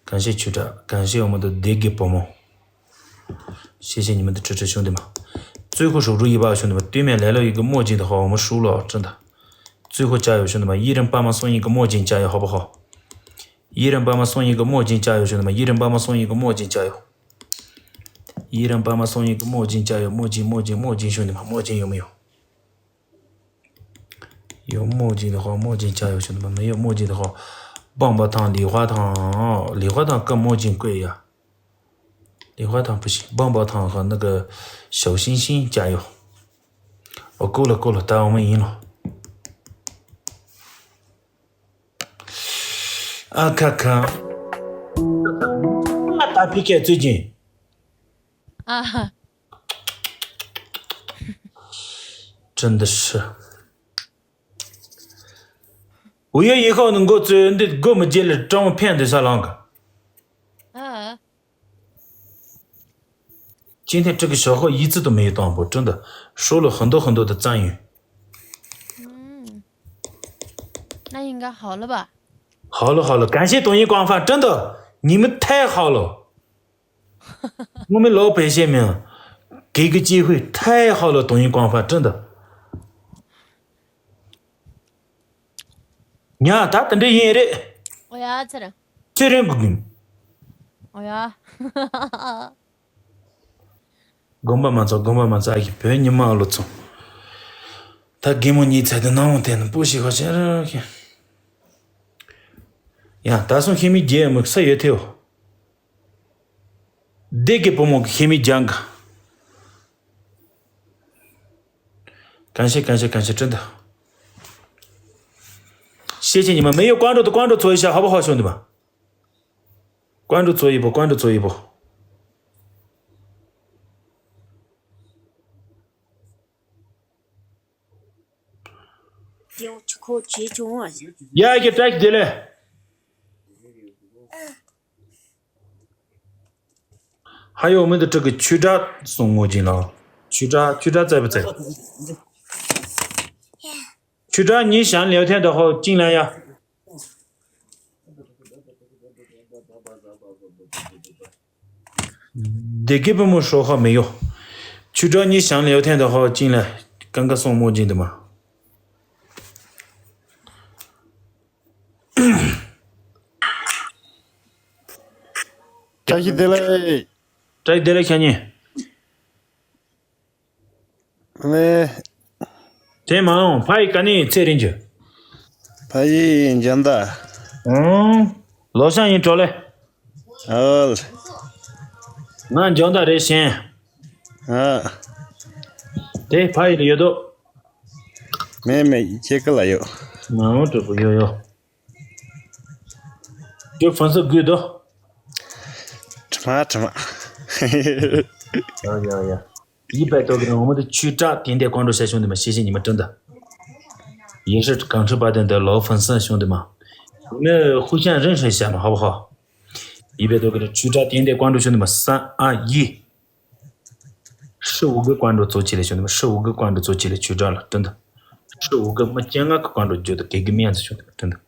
感谢局长，感谢我们的德给伯母。谢谢你们的支持，兄弟们。最后守住一把，兄弟们，对面来了一个墨镜的话，我们输了，真的。最后加油，兄弟们，一人帮忙送一个墨镜，加油，好不好？一人帮忙送一个墨镜，加油，兄弟们，一人帮忙送一个墨镜，加油。一人帮忙送一个墨镜，加油，墨镜，墨镜，墨镜，兄弟们，墨镜有没有？有墨镜的话，墨镜加油，兄弟们，没有墨镜的话，棒棒糖、礼花糖，礼花糖跟墨镜贵呀。 莲花糖不行，棒棒糖和那个小星星加油。哦，够了够了，打我们赢了。啊，看看，那打P K最近啊，真的是。五月一号能够追，那给我们接了张片的下浪个。啊。 今天这个小号一字都没有断过，真的，收了很多很多的赞誉。嗯，那应该好了吧？好了好了，感谢抖音官方，真的，你们太好了。我们老百姓们给个机会，太好了，抖音官方，真的。 ཉ་ད་དེ་འདྲ་ཡིན་རེད། ཨོ་ཡ་ཚེ་རིང་། ཚེ་རིང་གི་གིན། ཨོ་ཡ། དགོངས་པ་མ་ཚོམས། དགོངས་པ་མ་ཚོམས། ཨ་ཡི་བོད་ཉི་མ་ཨ་ལོ་ཚོ། ད་རྒན་མོ་གཉིས་ཚེ་དེ་ནང་དེ་ནི་པོ་ཞིག་ཧ་ཅང་ར་གི། ཡ་ད་སོང་ཤེས་མི་རྒྱལ་མི་ས་ཡོད་ཐེའོ། སྡེ་དགེ་བུ་མོ་གི་ཤེས་མི་རྒྱང་ག། 感谢感谢感谢，真的。谢谢你们，没有关注的关注搓一下，好不好，兄弟们？关注搓一波，关注搓一波。ཡ་ཡ་བཀྲ་ཤིས་བདེ་ལེགས། 还有我们的这个曲渣送墨镜了啊，曲渣，曲渣在不在？曲渣，你想聊天的话进来呀。得给本部说话没有？曲渣，你想聊天的话进来，刚刚送墨镜的嘛。 བཀྲ་ཤིས་བདེ་ལེགས། བཀྲ་ཤིས་བདེ་ལེགས་ཁྱེད་གཉིས། ལེ། དེ་མ་འོང་ཕ་ཡི་ག་ནས་ཚེ་རིང་རྒྱུ། ཕ་ཡི་འཇམ་ད། ཨང་། ལོ་ཤང་ཡིན་གྲོ་ལེ། ཨོལ། ང་འཇམ་ད་རེད་ཤེས། ཨ། དེ་ཕ་ཡི་ལ་ཡོད་དོ། མེད་མེད་ཁྱེད་ཀ་ལ་ཡོད། ང་འོང་གྲོགས་པོ་ཡོད་ཡོད། 有粉丝几多？ དྲི་མ་དྲི་མ། 有有有。一百多个人，我们的区长点点关注一下兄弟们，谢谢你们，真的。也是港车八点的老粉丝，兄弟们，我们互相认识一下嘛，好不好？一百多个人，区长点点关注，兄弟们，三二一。 十五个关注做起来，兄弟们，十五个关注做起来，局长了，真的，十五个没见过个关注，觉得给个面子，兄弟们，真的。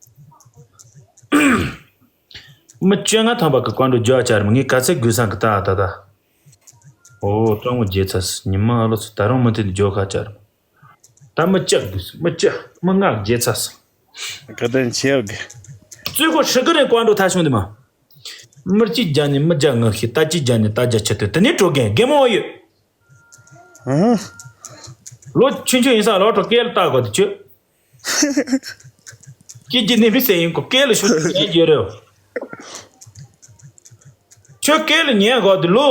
没见过他把个关注叫起来嘛，你干脆给上个大大大。ཨོ་སྤྲང་མོ་རྒྱལ་ཚ་སི་ཉི་མ་ཨ་ལོ་ཚོ་ད་རུང་མུ་མཐུད་དུ་རྒྱོ་ཁ་བཅར། ད་མི་ལྕགས་དགོས་མི་ལྕགས་མི་ངག་རྒྱལ་ཚ་སི། བཀའ་དྲིན་ཆེ་གི། བཙུན་ཁོ་ཧྲི་གི་རེད་ཀོང་འགྲོ་ཐ་ཤོང་དེ་མ། མི་གཅིག་རྒྱ་ནི་མི་རྒྱ་ངར་ཤི་ད་གཅིག་རྒྱ་ནི་ད་རྒྱ་ཆེ་དོ་དེ་ནི་གྲོ་རྒན་རྒན་མོ་ཡོད། ཨང་། ལོ་ཆུང་ཆུང་ཡིན་ས་ལོ་གྲོ་སྐད་ལ་བཏགས་དགོས་དེ་ཁྱོད། སྐྱིད་ཀྱི་ནི་མི་ཟེར་ཡིན་གོ་སྐད་ལ་ཤུགས་ཀྱི་སྐད་ཡོད་རེད། ཁྱོད་སྐད་ལ་ཉན་དགོས་དེ་ལོ།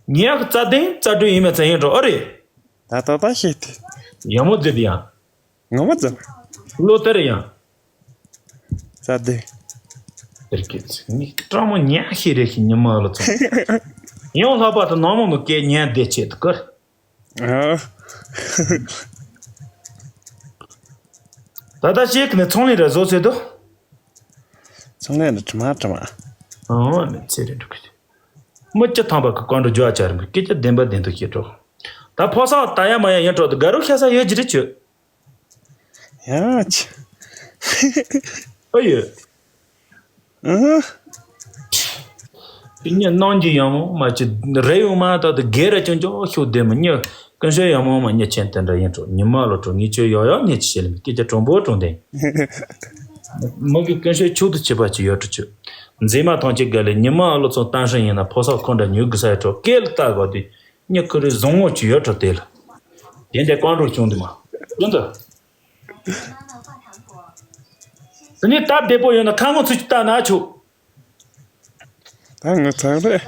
ཉལ་གི་རྩ་ལྡན་རྩ་སྤྲུལ་ཡིན་མ་ཚད་ཡིན་འགྲོ་ཨ་རེད། ད་ད་ད་ཤེས་ཏེ། ཡ་མོ་རྫི་དེ་ཡང་། ངོ་མ་རྫི། ལོ་དེར་ཡང་། རྩ་ལྡན། དེར་སྐད་ཚིག་ནི་སྤྲང་མོ་ཉག་ཤེས་རེ་ཤི་ཉི་མ་ལོ་ཚོ། ཡང་ལྷག་པར་དུ་ནང་མོ་མོ་སྐད་ཉན་བདེ་ཆེད་དུ་བཀུར། ཨ། ད་ལྟ་ཤེས་ཀྱི་ནི་ཚོང་ལས་ར་བཟོ་ཚེ་དུ། ཚོང་ལས་ནི་དྲི་མ་དྲི་མ། ཨོ་ནི་ཚེ་རིང་འགྲོ་གི། མི་སྤྱི་ཐང་པ་གི་བཀའ་འགྲོ་རྒྱུ་ཨ་ཅར་མི་སྐད་ཆ་བདེན་པ་བདེན་དུ་བཤད་འགྲོ། ད་ཕོ་སང་ད་ཡ་མ་ཡ་ཡིན་འགྲོ་དུ་དགའ་རུ་ཤ་ས་ཡོད་ཀྱི་རེད་ཆོད། ཡ་ཆི། ཨ་ཡོད། ཨ། ཉི་གནང་རྒྱུ་ཡང་མ་ཅི་རེ་ཡོང་མ་ད་དུ་དགེ་ར་ཅུང་ཅུང་ཤུགས་ལྡན་མི་ཉི་ཀུན་སྤྱོད་ཡང་མ་མ་ཉི་ཆེན་དེ་འདྲ་ཡིན་འགྲོ་ཉི་མ་ལོ་འགྲོ་ངེས་ཆོད་ཡོ་ཡོ་ནས་ཅི་བྱེད་ལ་མི་སྐད་ཆ་གྲུང་པོ་གྲུང་ལྡན། མི་གི་ཀུན་སྤྱོད་ཆུག་ཏུ་བྱེད་པ་ཅི་ཡོད་འགྲོ་ཆོད། མཛེས་མ་ཐང་ཆེ་དགའ་ལས་ཉི་མ་ཨ་ལོ་ཚོ་གཏམ་ཧྲིང་ཡིན་ན་ཕོ་སོག་ཁོ་འདྲ་ཉུག་གི་ས་ཡ་གྲོགས་སྐད་ལ་ལྟ་དགོས་དུས་ཉི་ཁུ་རི་བཟང་ངོ་ཅི་ཡོད་འགྲོ་དེ་ལ། དེ་འདྲ་བཀའ་འགྲོ་བྱུང་དུ་མ། ཀུན་ཏུ། དེ་ནས་སྟབས་བདེ་པོ་ཡོད་ན་ཁ་ངོ་ཚུར་ཅིག་བལྟ་ན་ཆོག་ད་ངོ་ཚ་རེད།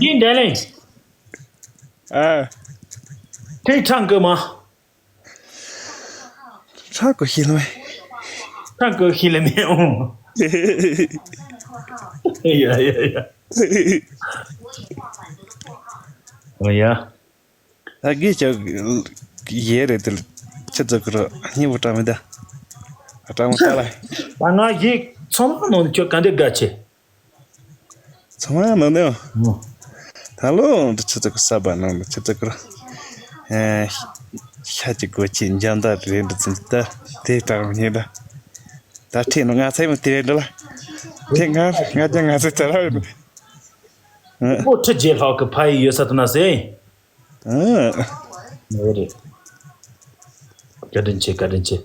ཡིན་འདྲ་ལེན། ཨ། ཐེངས་ཁྲང་གི་མ། ཁྲང་གི་ཤི་ལ་མེ། ཁྲང་གི་ཤི་ལ་མེ་ཨོ། ཡ་ཡ་ཡ། ཨོ་ཡ། ད་གིས་ཀྱང་ཡེ་རེད་དེ་ལ་ཆི་ཙོ་ཀི་རོ་སྙིང་པོ་བཀྲ་མི་ད། བཀྲ་མོ་ལྟ་ལ། ད་ང་ཡིག་ཚང་མ་ནང་ནས་ཁྱོད་ག་འདྲ་དགའ་ཆེ། ཚང་མ་ནང་ནས་ཨོ། ད་ལོ་འདི་ཆི་ཙོ་ཀི་ས་བ་ནང་ནས་ཆི་ཙོ་ཀི་རོ། ཤ་གཅིག་གོ་ཆེ་འཇམ་ད་རེད་འདི་ཚོ་ད་དེ་བཀྲ་མི་ཉེ་ད། ད་ཁྲིད་ནོ་ང་ཚེ་མི་དེ་རེད་འདི་ལ། དེ་ང་ང་ཅག་ང་ཚེ་ཚ་ལ་རེད། ཨོ་ཁྲི་རྗེ་ལྷག་གི་ཕ་ཡི་ཡོད་ས་དུ་ན་ཟེ། ཨ། ངོ་རེད། བཀའ་དྲིན་ཆེ་བཀའ་དྲིན་ཆེ།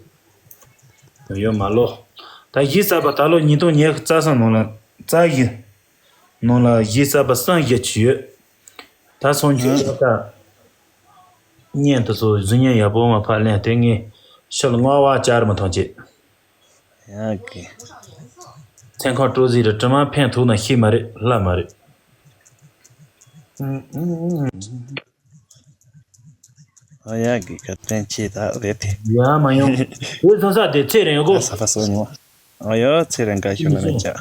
ཡོད་མ་ལོ། ད་གཞིས་གསར་པ་ད་ལོ་ཉིས་སྟོང་ཉི་ཤུ་རྩ་གསུམ་ནང་ལ་རྩ་བཞི། ནང་ལ་གཞིས་གསར་པ་གསུམ་བཞི་ཅིག་ཡོད། ད་སོང་ཅིག་ཨ། ད་བརྙན་དུ་ཚོ་གཟུགས་བརྙན་ཡག་པོ་མ་ཕར་ལེན་དེ་ངས་ཕྱི་ལ་སྔ་བ་བཅར་མི་ཐོང་ཅིག་ཡ་གི། མཚན་ཁང་སྤྲོ་ཟིག་རེད་དྲི་མ་ཕན་ཐོགས་ན་ཤེས་མ་རེད་ལབ་མ་རེད། ཨ་ཡ་གི་བཀའ་དྲིན་ཆེ་ད་རེད་དེ། ཡ་མ་ཡོང་། དེ་སོང་ས་དེ་ཚེ་རིང་གོ། ས་ཕ་སོ་ཉོ། ཨ་ཡ་ཚེ་རིང་དགའ་ཤོས་ལ་མེད་ཀྱ།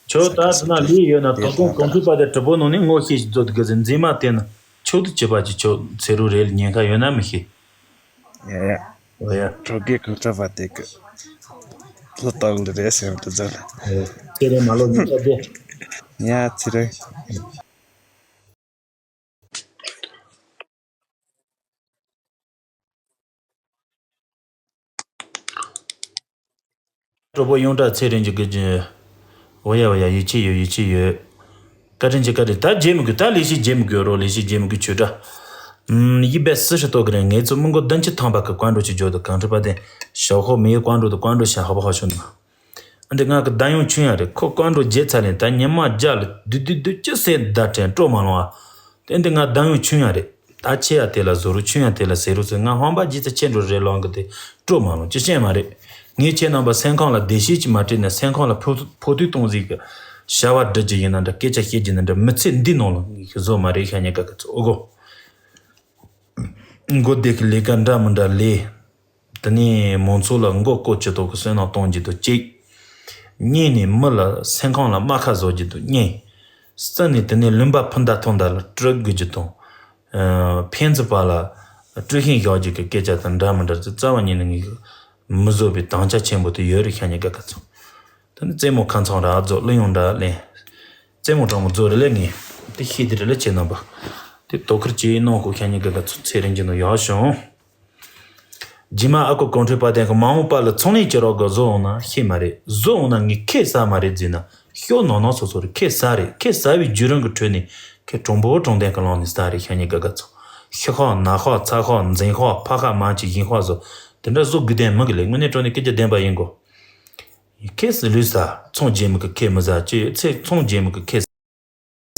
ཁྱོད་ད་ཐ་ན་ལུས་ཡོད་ན་དོ་དགོང་གོང་ཁྲི་པ་དེ་གྲུ་པོ་ནང་ནས་ངོ་ཤེས་ཤིག་མཛོད་དགོས་ཟེར་མཛེས་མ་བལྟས་ན་ཆོག་ཏུ་བྱེད་པ་ཅི་ཆོག་ཚེ་རུ་རེད་ཉེན་ཁ་ཡོད་ན་མི་ཤེས། ཡ་ཡ། ཨོ་ཡ། གྲོགས་ཀྱི་གོང་ཁྲི་པ་དེ་གི་ལོ་ཏོག་ལི་རེད་ཟེར་དུ་ཟེར། ཚེ་རིང་མ་ལོ་ཉིས་ཀ་དེ། ཡ་ཚེ་རིང་། གྲོགས་པོ་ཡོངས་གྲགས་ཚེ་རིང་གི་གི་ཇི། འོ་ཡ་འོ་ཡ་ཡིད་ཆེས་ཡོད་ཡིད་ཆེས་ཡོད། བཀའ་དྲིན་ཆེ་བཀའ་དྲིན་ད་བརྗེད་མི་དགོས་ད་ལས་ཤིག་བརྗེད་མི་དགོས་རོགས་ལས་ཤིག་བརྗེད་མི་དགོས་ཆོས་གྲྭ། ཨུམ་ཡིད་བེད་སི་ཧྲི་ཏོ་གི་རེད་ངེད་ཚོ་མི་མགོ་བདུན་ཅུ་ཐམ་པ་གི་བཀའ་འགྲོ་ཅིག་འཇོག་ཏུ་གང་ཁྲི་པ་དེ་ཞོག་ཧོ་མི་ཡི་བཀའ་འགྲོ་དུ་བཀའ་འགྲོ་ཤ་ཧ་བ་ཧ་ཤོ་ནི། ཨ་འདི་ང་གི་བདག་ཡོང་ཆུང་ཡང་རེད་ཁོ་བཀའ་འགྲོ་བརྗེད་ཚར་ལེན་ད་ཉི་མ་རྒྱ་ལ་དུ་དུ་དུ་ཅི་སེ་ད་དྲན་སྤྲོ་མ་ལོང་ཨ། དེ་འདི་ང་བདག་ཡོང་ཆུང་ཡང་རེད། ད་ཆེ་ཡ་དེ་ལ་བཟོ་རུ་ཆུང་ཡང་དེ་ལ་ཟེར་རུ་ཟེར་ང་ཧོན་པ་ཇི་ཙི་ཆེ་འགྲོ་རེ་ལོང་གི་དེ་སྤྲོ་མ་ལོང་ཅི་ཤེས་མ་རེད། ངས་ཁྱེད་རྣམ་པ་སེམས་ཁོང་ལ་བདེ་སྐྱིད་ཅིག་མ་སྤྲད་ན་སེམས་ཁོང་ལ་ཕོ་ཕོ་དུས་གཏོང་ཟིག་གི་བྱ་བ་སྒྲུབ་རྒྱུ་ཡིན་ན་འདྲ་སྐད་ཆ་བཤད་རྒྱུ་ན་འདྲ་མི་ཚེ་འདི་ནང་ལ་ངས་བཟོ་མ་རེད་ཤ་ཉེ་ག་གི་ཚོ་ཨོ་གོ། མགོ་བདེ་གི་ལས་ཀ་འདྲ་མི་འདྲ་ལས། དེ་ནས་མང་ཚོགས་ལ་མགོ་སྐོར་གྱི་ཐོག་གི་བསོད་ནམས་གཏོང་རྒྱུ་དང་གཅིག་གཉིས་ནས་མི་ལ་སེམས་ཁོང་ལ་རྨ་ཁ་བཟོ་རྒྱུ་དང་གཉིས། གསུམ་ནས་དེ་ནས་ལུང་པ་ཕུ་མདའ་ཐོན་མདའ་ལ་སྤྲུལ་དགོས་རྒྱུ་དང་། ཨ་ཕན་ཚུན་བར་ལ་སྤྲུལ་ཤིང་བཞག་རྒྱུ་གི་སྐད་ཆ་དང་འདྲ་མི་འདྲ་ཚོ་རྩ་བ་ཉིད་ནས་ངས་མི་བཟོད་པའི་དམ་བཅའ་ཆེན་པོ་དེ་ཡོད་རེད་ཤ་ཉེ་ག་ག་ཚོ། དེ་ནས་རྩེད་མོ་ཁ་ཚང་ར་རྫོགས་གླུ་ཡོང་འདྲ་ལེན། རྩེད་མོ་གྲོགས་མོ་རྫོགས་རེ་ལས་ངས་དེ་ཤེས་དེ་རེ་ལས་བྱེད་རྣམ་པ། དེ་དོ་ཁུར་གྱིས་གནང་དགོས་ཤ་ཉེ་ག་ག་ཚོ་ཚེ་རིང་གི་ནང་ཡག་བྱུང་། རྗེས་མ་ཨ་ཁུ་གོང་ཁྲོས་དཔལ་ལྡན་གྱི་མ་འོངས་པ་ལ་ཚོང་ལས་བྱེད་རོགས་དགོས་བཟོ་འོང་ན་ཤེས་མ་རེད་བཟོ་འོང་ན་ངས་ཁེ་ཟ་མ་རེད་ཟེར་ན་ཤོ་ནོ་ནོ་སོ་སོ་རེད་ཁེ་ཟ་རེད་ཁེ་ཟ་བའི་བརྒྱུད་རིམ་གྱི་ཁྲོད་ནས་ ཁྱེད་གྲོང་པོ་གྲོང་རྡལ་གི་ལང་ནས་ས་རེ་ཤ་ཉེ་ག་ག་ཚོ། ཤི་ཁག་ན་ཁག་ཚ་ཁག་འཛིང་ཁག་ཕ་ཁ་མ་ཅིག་ཡིན་ཁག་བཟོ། དེ་འདྲ་བཟོ་དགོས་དོན་མི་གི་ལས་དངོས་གནས་དྲང་ནས་སྐད་ཆ་བདེན་པ་ཡིན་གོ། ཁེ་སི་ལུས་ས་ཚོང་རྒྱལ་མི་གི་ཁེ་མི་ཟ་ཅི་ཡོད་ཚེ་ཚོང་རྒྱལ་མི་གི་ཁེ་ས་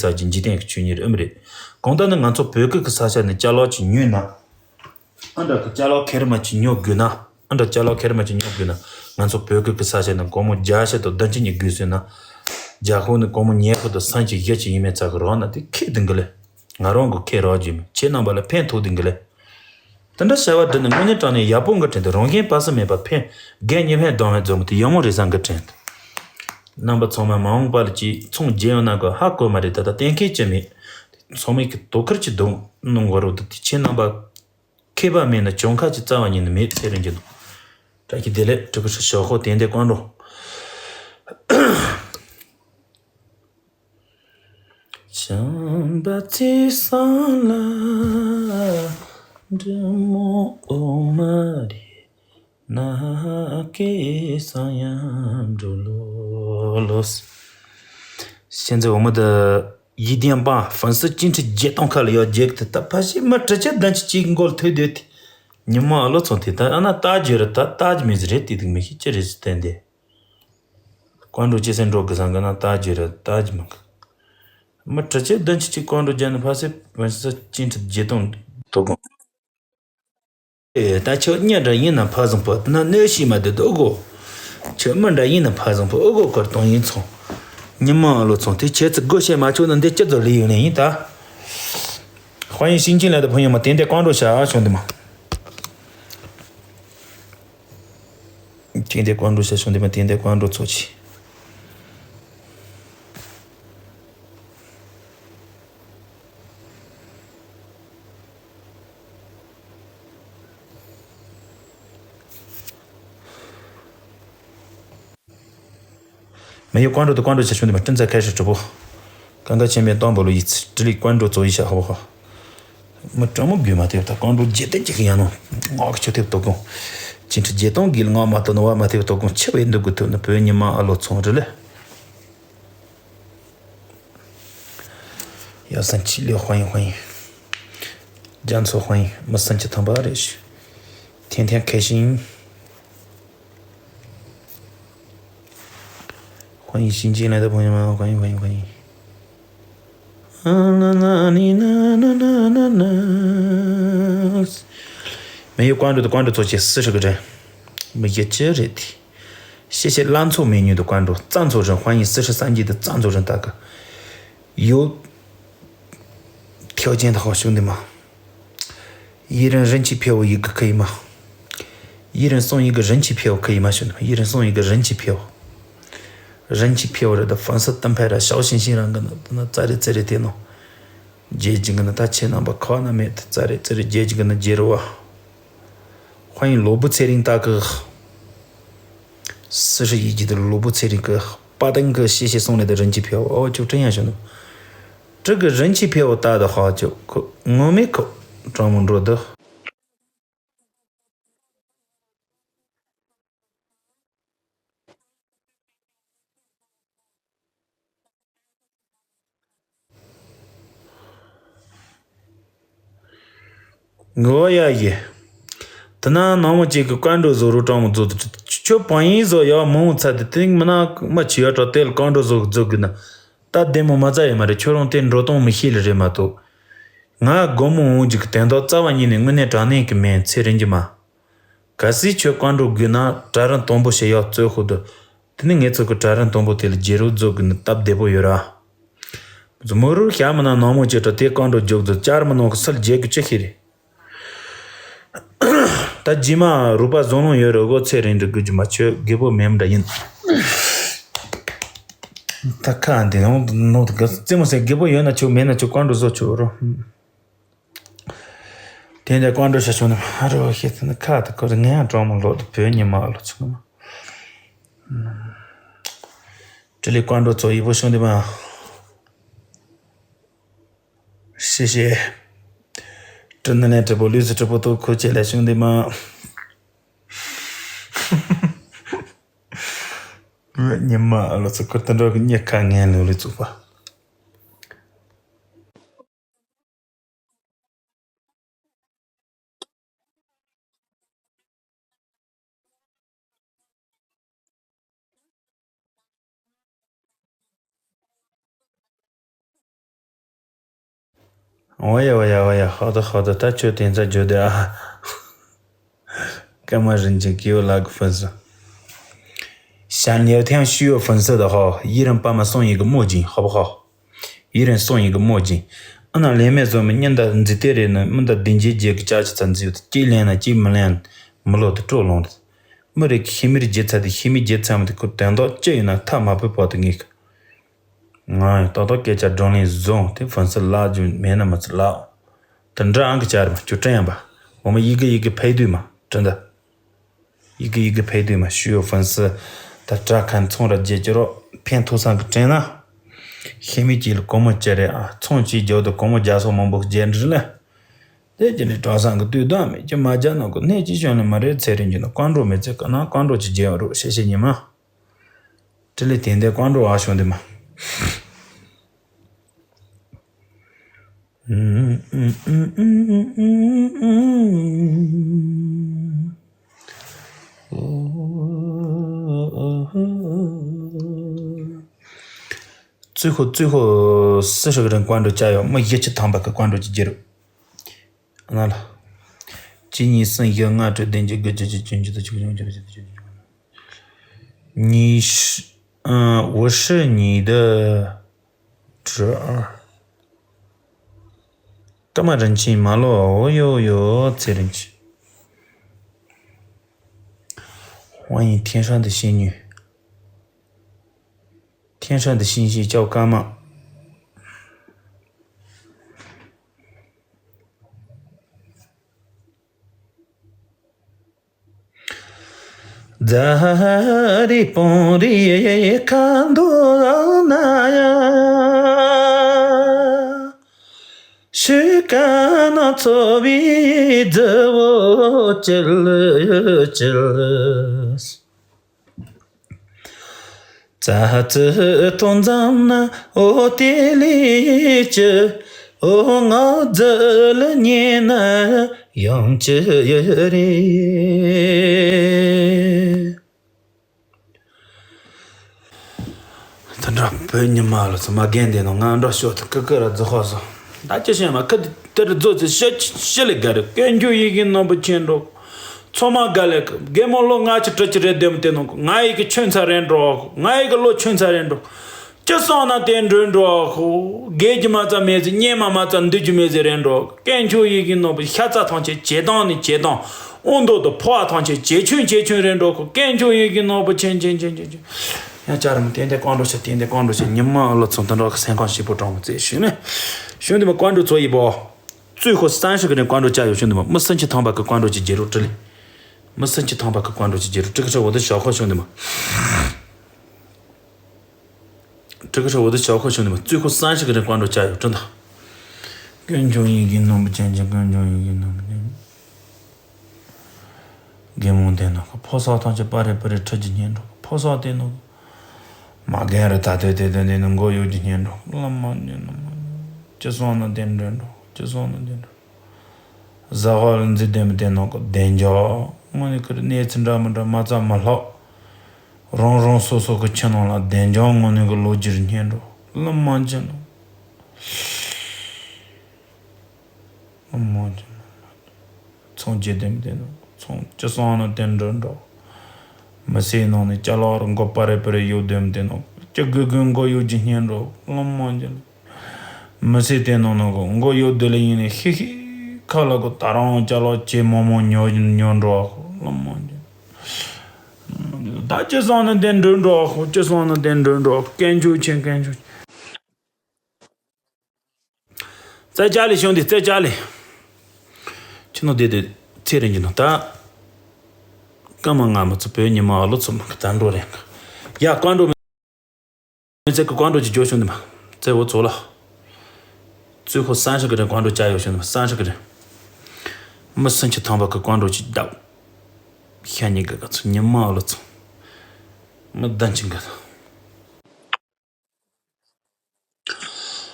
ཀྱི་འཇིག་རྟེན་གི་ཆོས་ཉིད་ཨེམ་རེད། གང་ལྟར་ནི་ང་ཚོ་བོད་སྐད་གི་ས་ཆ་ནས་ཅ་ལག་ཅིག་ཉོས་ན། ཨ་འདྲ་གི་ཅ་ལག་ཁེར་མ་ཅིག་ཉོ་དགོས་ན། ཨ་འདྲ་ཅ་ལག་ཁེར་མ་ཅིག་ཉོ་དགོས་ན། ང་ཚོ་བོད་སྐད་གི་ས་ཆ་ནས་སྒོར་མོ་བརྒྱ་ཞིག་དང་བདུན་ཅུ་ཉིད་དགོས་ཟེར་ན། རྒྱ་ཁོ་ནི་སྒོར་མོ་ཉི་ཤུ་དང་སུམ་ཅུ་བཞི་ཅིག་ཡིན་མིན་ཚ་གི་རག་ན་དེ་ཁེ་དུང་གི་ལེ། ང་རང་གི་ཁེ་རག་རྒྱུ་མིན་ཁྱེད་རྣམ་པ་ལ་ཕན་ཐོགས་དུང་གི་ལེ། དེ་འདྲ་བྱ་བ་འདི་ནི་དངོས་གནས་དྲང་ནས་ཡག་པོ་འགི་དྲན་དུ་རང་གཞན་པ་སུ་མེད་པ་ཕན་རྒན་གཉིས་ཕན་གདོང་ཕན་འཛོམས་ཏེ་ཡག་མོ་རེད་བསམ་གི་དྲན་དུ། རྣམ་པ་ཚང་མ་མ་འོངས་པ་ལ་ཅིག་ཚོང་རྒྱས་ཡོང་ན་གི་ཧ་གོ་མ་རེད། ད་ལྟ་གཏན་འཁེལ་ཅི་མེད། ཚང་མས་གི་དོ་ཁུར་གྱི་སྡོམ་གནང་དགོས་རོགས་འདུག་དེ་ཁྱེད་རྣམ་པ་མཁས་པ་མེད་ན་གྱོང་ཁ་ཅིག་རྩ་བ་ཉིད་ནས་མེད་ཚེ་རིང་གི་འདུག་བཀྲ་ཤིས་བདེ་ལེགས་ཕྲུ་གུ་ཧྲི་ཞོག་ཧོ་དེ་འདྲའི་བཀའ་འགྲོ། བྱམས་པ་ཚེ་སང་ལ་འབྲི་མོ་འོ་མ་རེད། ན་ཀེ་ས་ཡང་འགྲོ་ལོ་ལོ། ཤེས་འཛིན་འོ་མ་ད་ཡིད་ལྡན་པ་ཧྥན་སི་ཅིན་ཁྲི་བརྒྱད་སྟོང་ཁ་ལ་ཡོད་རྒྱལ་གི་ད་ཕ་ཤི་མ་གྲི་ཆད་ལྡན་ཅི་ཅིག་མགོལ་ཐོས་སྡོད་དེ། ཉི་མ་ཨ་ལོ་ཚོང་དེ་ད་ཨ་ན་ལྟ་རྒྱུ་རེད། ད་ལྟ་རྒྱུ་མི་ཟེར་རེད་དེ་དུག་མི་ཤེས་ཅི་རེད་ཟེར་བསྟན་ཏེ། བཀའ་འགྲོ་ཅི་སེ་འགྲོ་གི་སང་གི་ན་ལྟ་རྒྱུ་རེད། ལྟ་རྒྱུ་མི་གི། མི་གྲི་ཆད་ལྡན་ཅི་ཅིག་བཀའ་འགྲོ་རྒྱལ་ནི་ཕ་སི་ཧྥན་སི་ཅིན་ཁྲི་བརྒྱད་སྟོང་དོ་དགོང་། ཨེ། ད་ཁྱོད་མྱི་འདྲ་ཡིན་ན་ཕ་བཟང་པོ་དེ་ན་གནོད་ཤེས་མ་དེ་དོ་གོ། ཁྱོད་མི་འདྲ་ཡིན་ན་ཕ་བཟང་པོ་ཨོ་གོ་ཀར་གཏོང་ཡིན་ཚོང་། ཉི་མ་ཨ་ལོ་ཚོང་དེ་ཁྱེད་ཚོ་སྒོ་ཕྱེ་མ་ཆོག་ན་འདི་སྤྱི་ཚོགས་ལས་ཡོད་ནས་ཡིན་ད། དཔལ་ཡོན་ཤིང་ཆེན་ལ་དུ་ཕུན་ཡོད་མ་དེ་འདྲའི་བཀའ་འགྲོ་བྱ་བྱུང་དུ་མ། དེ་འདྲའི་བཀའ་འགྲོ་བྱ་བྱུང་དུ་མ་དེ་འདྲའི་བཀའ་འགྲོ་ཚོགས་ཆེ། མི་ཡུལ་བཀའ་འགྲོ་དུ་བཀའ་འགྲོ་ཆེ་ཆུང་དུ་མ་སྤྲིན་ཚ་ཁ་ཤས་གྲུབ་པོ། གང་ག་ཆེན་པོའི་སྟོང་པོ་ལོ་ཡིས་ཀྲི་ལི་བཀའ་འགྲོ་ཚོགས་ཡིས་ཤ་ཧོ་ཧོ། མི་སྤྲང་མོ་དགོས་མ་ཐེབས་ད་བཀའ་འགྲོ་རྗེས་དེ་ཅིག་ཡང་ནོ། ངག་གི་ཆུ་ཐེབས་དོ་དགོང་། ཅི་འཕྲི་རྗེས་སྟོང་གིས་ངག་མ་ཐོན་ནོ་བ་མ་ཐེབས་དོ་དགོང་ཆེ་བའི་འདུག་དགོས་ཐུབ་ནི་བོད་ཉི་མ་ཨ་ལོ་ཚོང་རེ་ལེ། ཡ་སན་ཆི་ལེ་ཧོ་ཡིན་ཧོ་ཡིན། རྒྱ་མཚོ་ཧོ་ཡིན་མི་སན་ཆི་ཐམ་པ་རེ་ཞུ།天天开心。欢迎新进来的朋友们，欢迎欢迎欢迎。没有关注的关注做些四十个人，没一只人的。谢谢烂醋美女的关注，赞助人欢迎四十三级的赞助人大哥。有条件的好兄弟们，一人人气票一个可以吗？一人送一个人气票可以吗，兄弟们？一人送一个人气票。人气票རེད། ད་粉丝བསྟན་འཕེལ་ར་ཞའོ་ཞིང་ཞིང་རང་གི་ནི་ད་ནི་ཙ་རེ་ཙི་རེ་དེ་ནོ། རྒྱལ་གྱི་གི་ནི་ད་ཆེ་རྣམ་པ་ཁ་ན་མེད་དེ་ཙ་རེ་ཙི་རེ་རྒྱལ་གྱི་གི་ནི་རྒྱལ་རོ་བ།欢迎罗布切林大哥。四十一级的罗布切林哥，巴登哥，谢谢送来的人气票。哦，就这样，兄弟们。这个人气票大的话，就可我没扣，专门做的。 ངོ་ཡ་ཡི། དེ་ན་ནང་མོ་གཅིག་གི་བཀའ་འགྲོ་བཟོ་རུ་གྲོང་མོ་བཟོ་དུ་ཁྱོད་བང་ཡིན་བཟོ་ཡ་མང་བོ་ཚ་དེ་དེང་མི་ན་མ་ཆི་ཡ་གྲོ་དེ་ལ་བཀའ་འགྲོ་བཟོ་བཟོ་དགོས་ན། ད་བདེ་མོ་མ་ཚ་ཡ་མ་རེད། ཁྱོད་རང་དེ་འགྲོ་སྟངས་མི་ཤེས་ལེ་རེད་མ་གཏོགས། ང་དགོང་མོ་འོང་རྒྱུ་གི་དོན་དག་རྩ་བ་ཉིད་ནས་དངོས་གནས་དྲང་གནས་ཀྱི་མེད་ཚེ་རིང་གི་མ། གལ་སྲིད་ཁྱོད་བཀའ་འགྲོ་དགོས་ན་གྲལ་རིམ་དང་པོ་ཞིག་ཡར་རྩོད་ཤོག་དུ། དེ་ནི་ངེད་ཚོ་གི་གྲལ་རིམ་དང་པོ་དེ་ལ་རྗེ་རུ་རྫོགས་དགོས་ནི་སྟབས་བདེ་པོ་ཡོད་ར། མོ་རུ་ཞྭ་མི་ནང་ནང་མོ་ཅི་དྲ་དེ་བཀའ་འགྲོ་རྒྱུག་རྫོགས་བཅར་མི་ནང་གི་སུལ་རྒྱལ་གི་ཅི་ཤེས་རེད། ད་རྗེས་མ་རུ་པ་བཟང་ལོང་ཡོད་རུ་གོ་ཚེ་རིང་འདྲི་དགོས་རྒྱུ་མ་ཆོད་རྒད་པོ་མེད་འདྲ་ཡིན། ད་ཁ་འདི་ནང་ནོ་དུ་ག་རྩེ་མོ་ཟེར་རྒད་པོ་ཡོད་ན་ཆོག་མེད་ན་ཆོག་བཀའ་འགྲོ་བཟོ་ཆོག་རོ། དེ་འདྲ་བཀའ་འགྲོ་བྱ་ཆོག་ནི་མ་རེད་ཤེས་ཐུབ་ན་ཁ་ད་ཁོ་རེ་ངའི་གྲོགས་མོ་ལོག་ཏུ་བོད་ཉི་མ་ལོ་ཆུང་མ། དྲི་ལི་བཀའ་འགྲོ་ཚོ་ཡི་བོ་ཤོང་དེ་མ། ཤེས་ཤེས། དྲི་ནི་ནས་དྲི་པོ་ལུས་སུ་དྲི་པོ་ཏོ་ཁོ་ཅེ་ལ་ཤོང་དེ་མ། ཉི་མ་ལོ་ཚོ་ཁོ་ད་འགྲོ་གི་ཉེ་ཁ་ངན་ལུ་ལུ་བཙུགས་པ། 我呀我呀我呀，好的好的，他确定在酒店啊。干嘛人家给我拉个粉丝？想聊天需要粉丝的话，一人帮忙送一个墨镜，好不好？一人送一个墨镜。俺那连麦做么，人家自己的人呢，没得定期接个假期才自由的，几连呢，几没连，没落的着拢的。没得黑米的节菜的，黑米节菜么的，可等到这一呢，他妈不跑的那个。ང་ཡང་ཏག་ཏག་སྐད་ཆ་བགྲང་ལན་བཟང་དེ་ཧྥན་སི་ལ་རྒྱུ་མེད་ན་མི་ཚེ་ལ། དེ་འདྲ་ཨང་ཀི་ཅར་མ་ཅུ་ཀྲན་ཡང་པ། འོ་མ་ཡི་གེ་ཡི་གེ་ཕེ་དུས་མ་ཀྲན་ད། ཡི་གེ་ཡི་གེ་ཕེ་དུས་མ་ཤུ་ཡོ་ཧྥན་སི། ད་དྲ་ཁན་ཚོང་ར་རྒྱལ་གྱི་རོ་ཕན་ཐོགས་སང་གི་ཀྲན་ན། ཤེས་མི་གཅིག་ལ་གོང་མོ་ཅི་རེད་ཨ། ཚོང་གཅིག་རྒྱབ་དུ་གོང་མོ་རྒྱ་སོག་མང་པོ་རྒྱལ་འདྲི་ལ། དེ་ཀྱི་ནི་གྲོགས་སང་གི་དུས་དང་མེད་ཀྱི་མ་རྒྱ་ནོ་གི་གནས་ཀྱི་ཤོན་ལ་མ་རེད་ཚེ་རིང་གི་ནོ་བཀའ་འགྲོ་མི་ཚེ་གི་ནང་བཀའ་འགྲོ་ཅི་རྒྱལ་རོ་ཤེས་ཤེས་ཉི་མ། ཀྲི་ལི་དེ་འདྲའི་བཀའ་འགྲོ་བ་བྱུང་དེ་མ།最后最后四十个人关注加油，没一起坦白个关注就介入。那了，今年生一个俺这等这个这这这这这这这这这这这。 你是，嗯，我是你的侄儿。干嘛人气马路？哦哟哟，这人气。欢迎天上的仙女。天上的星星叫干妈。 རྫ་རི་སྤང་རི་ཁ་མདོ་ན་ཡ། ཤི་ཀ་ན་ཚོ་བའི་རྫི་བོ་ཅིལ་ཅིལ། རྫ་རྩི་ཐོ་འཛམ་ན་འོ་དེ་ལས་ཀྱི་འོ་ང་རྫི་ལ་ཉེ་ན་ཡང་ཅི་ཡི་རེད། དེ་འདྲ་བོད་ཉི་མ་ལ་ཚོ་མ་རྒན་དེ་ནང་ང་འདྲ་ཤོག་ཐུ་ཀི་ཀི་ར་རྫི་ཧོ་སོ། ད་ཅི་བཤད་མ་ཁ་དེ་དེར་རྫོ་ཚེ་ཤ་ཤི་ལེ་ག་རེ་དཀོན་མཆོག་ཡི་གེ་རྣམ་པ་ཆེན་འགྲོ། ཚོ་མ་ག་ལེ་ག་རྒན་མོ་ལོ་ལྔ་བཅུ་དྲུག་ཅུ་རེད་དེམ་དེ་ནང་ང་ཡི་གེ་ཆོན་ཚ་རེད་འགྲོ། ང་ཡི་གེ་ལོ་ཆོན་ཚ་རེད་འགྲོ། ཅི་སོང་ན་དེ་འགྲོ་འགྲོ་ཧོ། རྒས་ཀྱི་མ་ཚ་མེད་ཟེར་སྙེ་མ་མ་ཚ་འདུས་ཀྱི་མེད་ཟེར་རེད་འགྲོ། དཀོན་མཆོག་ཡི་གེ་རྣམ་པ་ཤ་ཚ་ཐང་ཆེ་ཇེ་དང་ནི་ཇེ་དང་། དབང་འདོད་དུ་འཕོ་བ་ཐང་ཆེ་ཇེ་ཆུང་ཇེ་ཆུང་རེད་འགྲོ་ཁོ། དཀོན་མཆོག་ཡི་གེ་རྣམ་པ་ཆེན་ཆེན་ཆེན་ཆེན་ཆེན། ཡང་བསྐྱར་མི་བསྟན་ཏེ་བཀའ་འགྲོ་ཆེ་བསྟན་ཏེ་བཀའ་འགྲོ་ཆེ་ཉི་མ་ཨ་ལོ་ཚོ་འདི་འདྲ་གི་སེམས་ཁམས་ཞིག་པོ་དྲང་བོ་བཙལ་ཞུས་ནས། ཞུ་འདི་མ་བཀའ་འགྲོ་ཚོ་ཡི་བོ། 最后三十个人关注加油兄弟们，没生气坦白给关注去介入这里，没生气坦白给关注去介入这个时候我的小号兄弟们。 这个是我的小号兄弟们，最后三十个人关注加油，真的。 དཀོན་མཆོག་ཡི་གེ་རྣམ་པ་ཅན་གྱི་དཀོན་མཆོག་ཡི་གེ་རྣམ་པ་ཅན། རྒན་མོ་དེ་ནོ་ཕོ་སོགས་ཐམས་ཅད་པ་རེ་པ་རེ་ཁྲིད་ཀྱི་ཉན་འགྲོ། ཕོ་སོགས་དེ་ནོ་མ་རྒན་རེ་ད་དོད་དེ་དོན་དེ་ནི་མགོ་གཡོག་གྱི་ཉན་འགྲོ། བླ་མ་ཉན་ནོ་མ་ཅི་སོང་ན་དེ་འདྲ་འགྲོ། ཅི་སོང་ན་དེ་འདྲ། བཟའ་བ་ལ་འཛི་ལྡན་པ་དེ་ནང་གི་བདེ་འཇགས་དངོས་གནས་ཁུར་གནས་ཚུལ་འདྲ་མི་འདྲ་མ་རྩ་མ་ལྷག་རང་རང་སོ་སོ་གི་ཁྱིམ་ནང་ལ་བདེ་འཇགས་དངོས་གནས་ཀྱི་ལོ་རྒྱུས་རྙེད་འགྲོ། བླ་མ་མཇལ་ནོ། བླ་མ་མཇལ་ནོ། ཚོང་རྒྱག་དེ་མི་བདེ་ནོ། ཚོང་ཅི་སོང་ན་དེ་འགྲོ་འགྲོ། མི་སེར་ནང་ནས་ཅ་ལག་རུ་མགོ་པ་རེ་པ་རེ་གཡུག་དེ་མི་བདེ་ནོ། ཅི་དགོས་དགོས་མགོ་གཡུག་རྒྱུ་རྙེད་འགྲོ། བླ་མ་མཇལ་ནོ། མི་སེར་དེ་ནང་ནང་གི་མགོ་གཡོག་དེ་ལ་ཡིན་ནས་ཤི་ཤི་ཁ་ལ་གོ་ད་རང་ཅ་ལག་ཇེ་མང་མང་ཉོ་ཉོ་འགྲོ་ཨ་ཁོ་བླ་མ་འདི། ད་ཅི་སོང་ན་དེ་འགྲོ་འགྲོ་ཨ་ཁོ་ཅི་སོང་ན་དེ་འགྲོ་འགྲོ་དཀོན་མཆོག་ཆེན་དཀོན་མཆོག་རྩེ་ལྕགས་ལས་བྱུང་དེ་རྩེ་ལྕགས་ལས། ཁྱི་ནོ་དེ་དེ་ཚེ་རིང་གི་ནོ་ད། ཀ་མ་ང་མ་ཚོ་བོད་ཉི་མ་ཨ་ལོ་ཚོ་མ་གི་ད་འགྲོ་རེད། ཡ་བཀའ་འགྲོ། 这个关注就叫兄弟们，在我走了。最后三十个人关注加油，兄弟们，三十个人。没生气坦白给关注去打。下一个个从你妈了从。没等这个。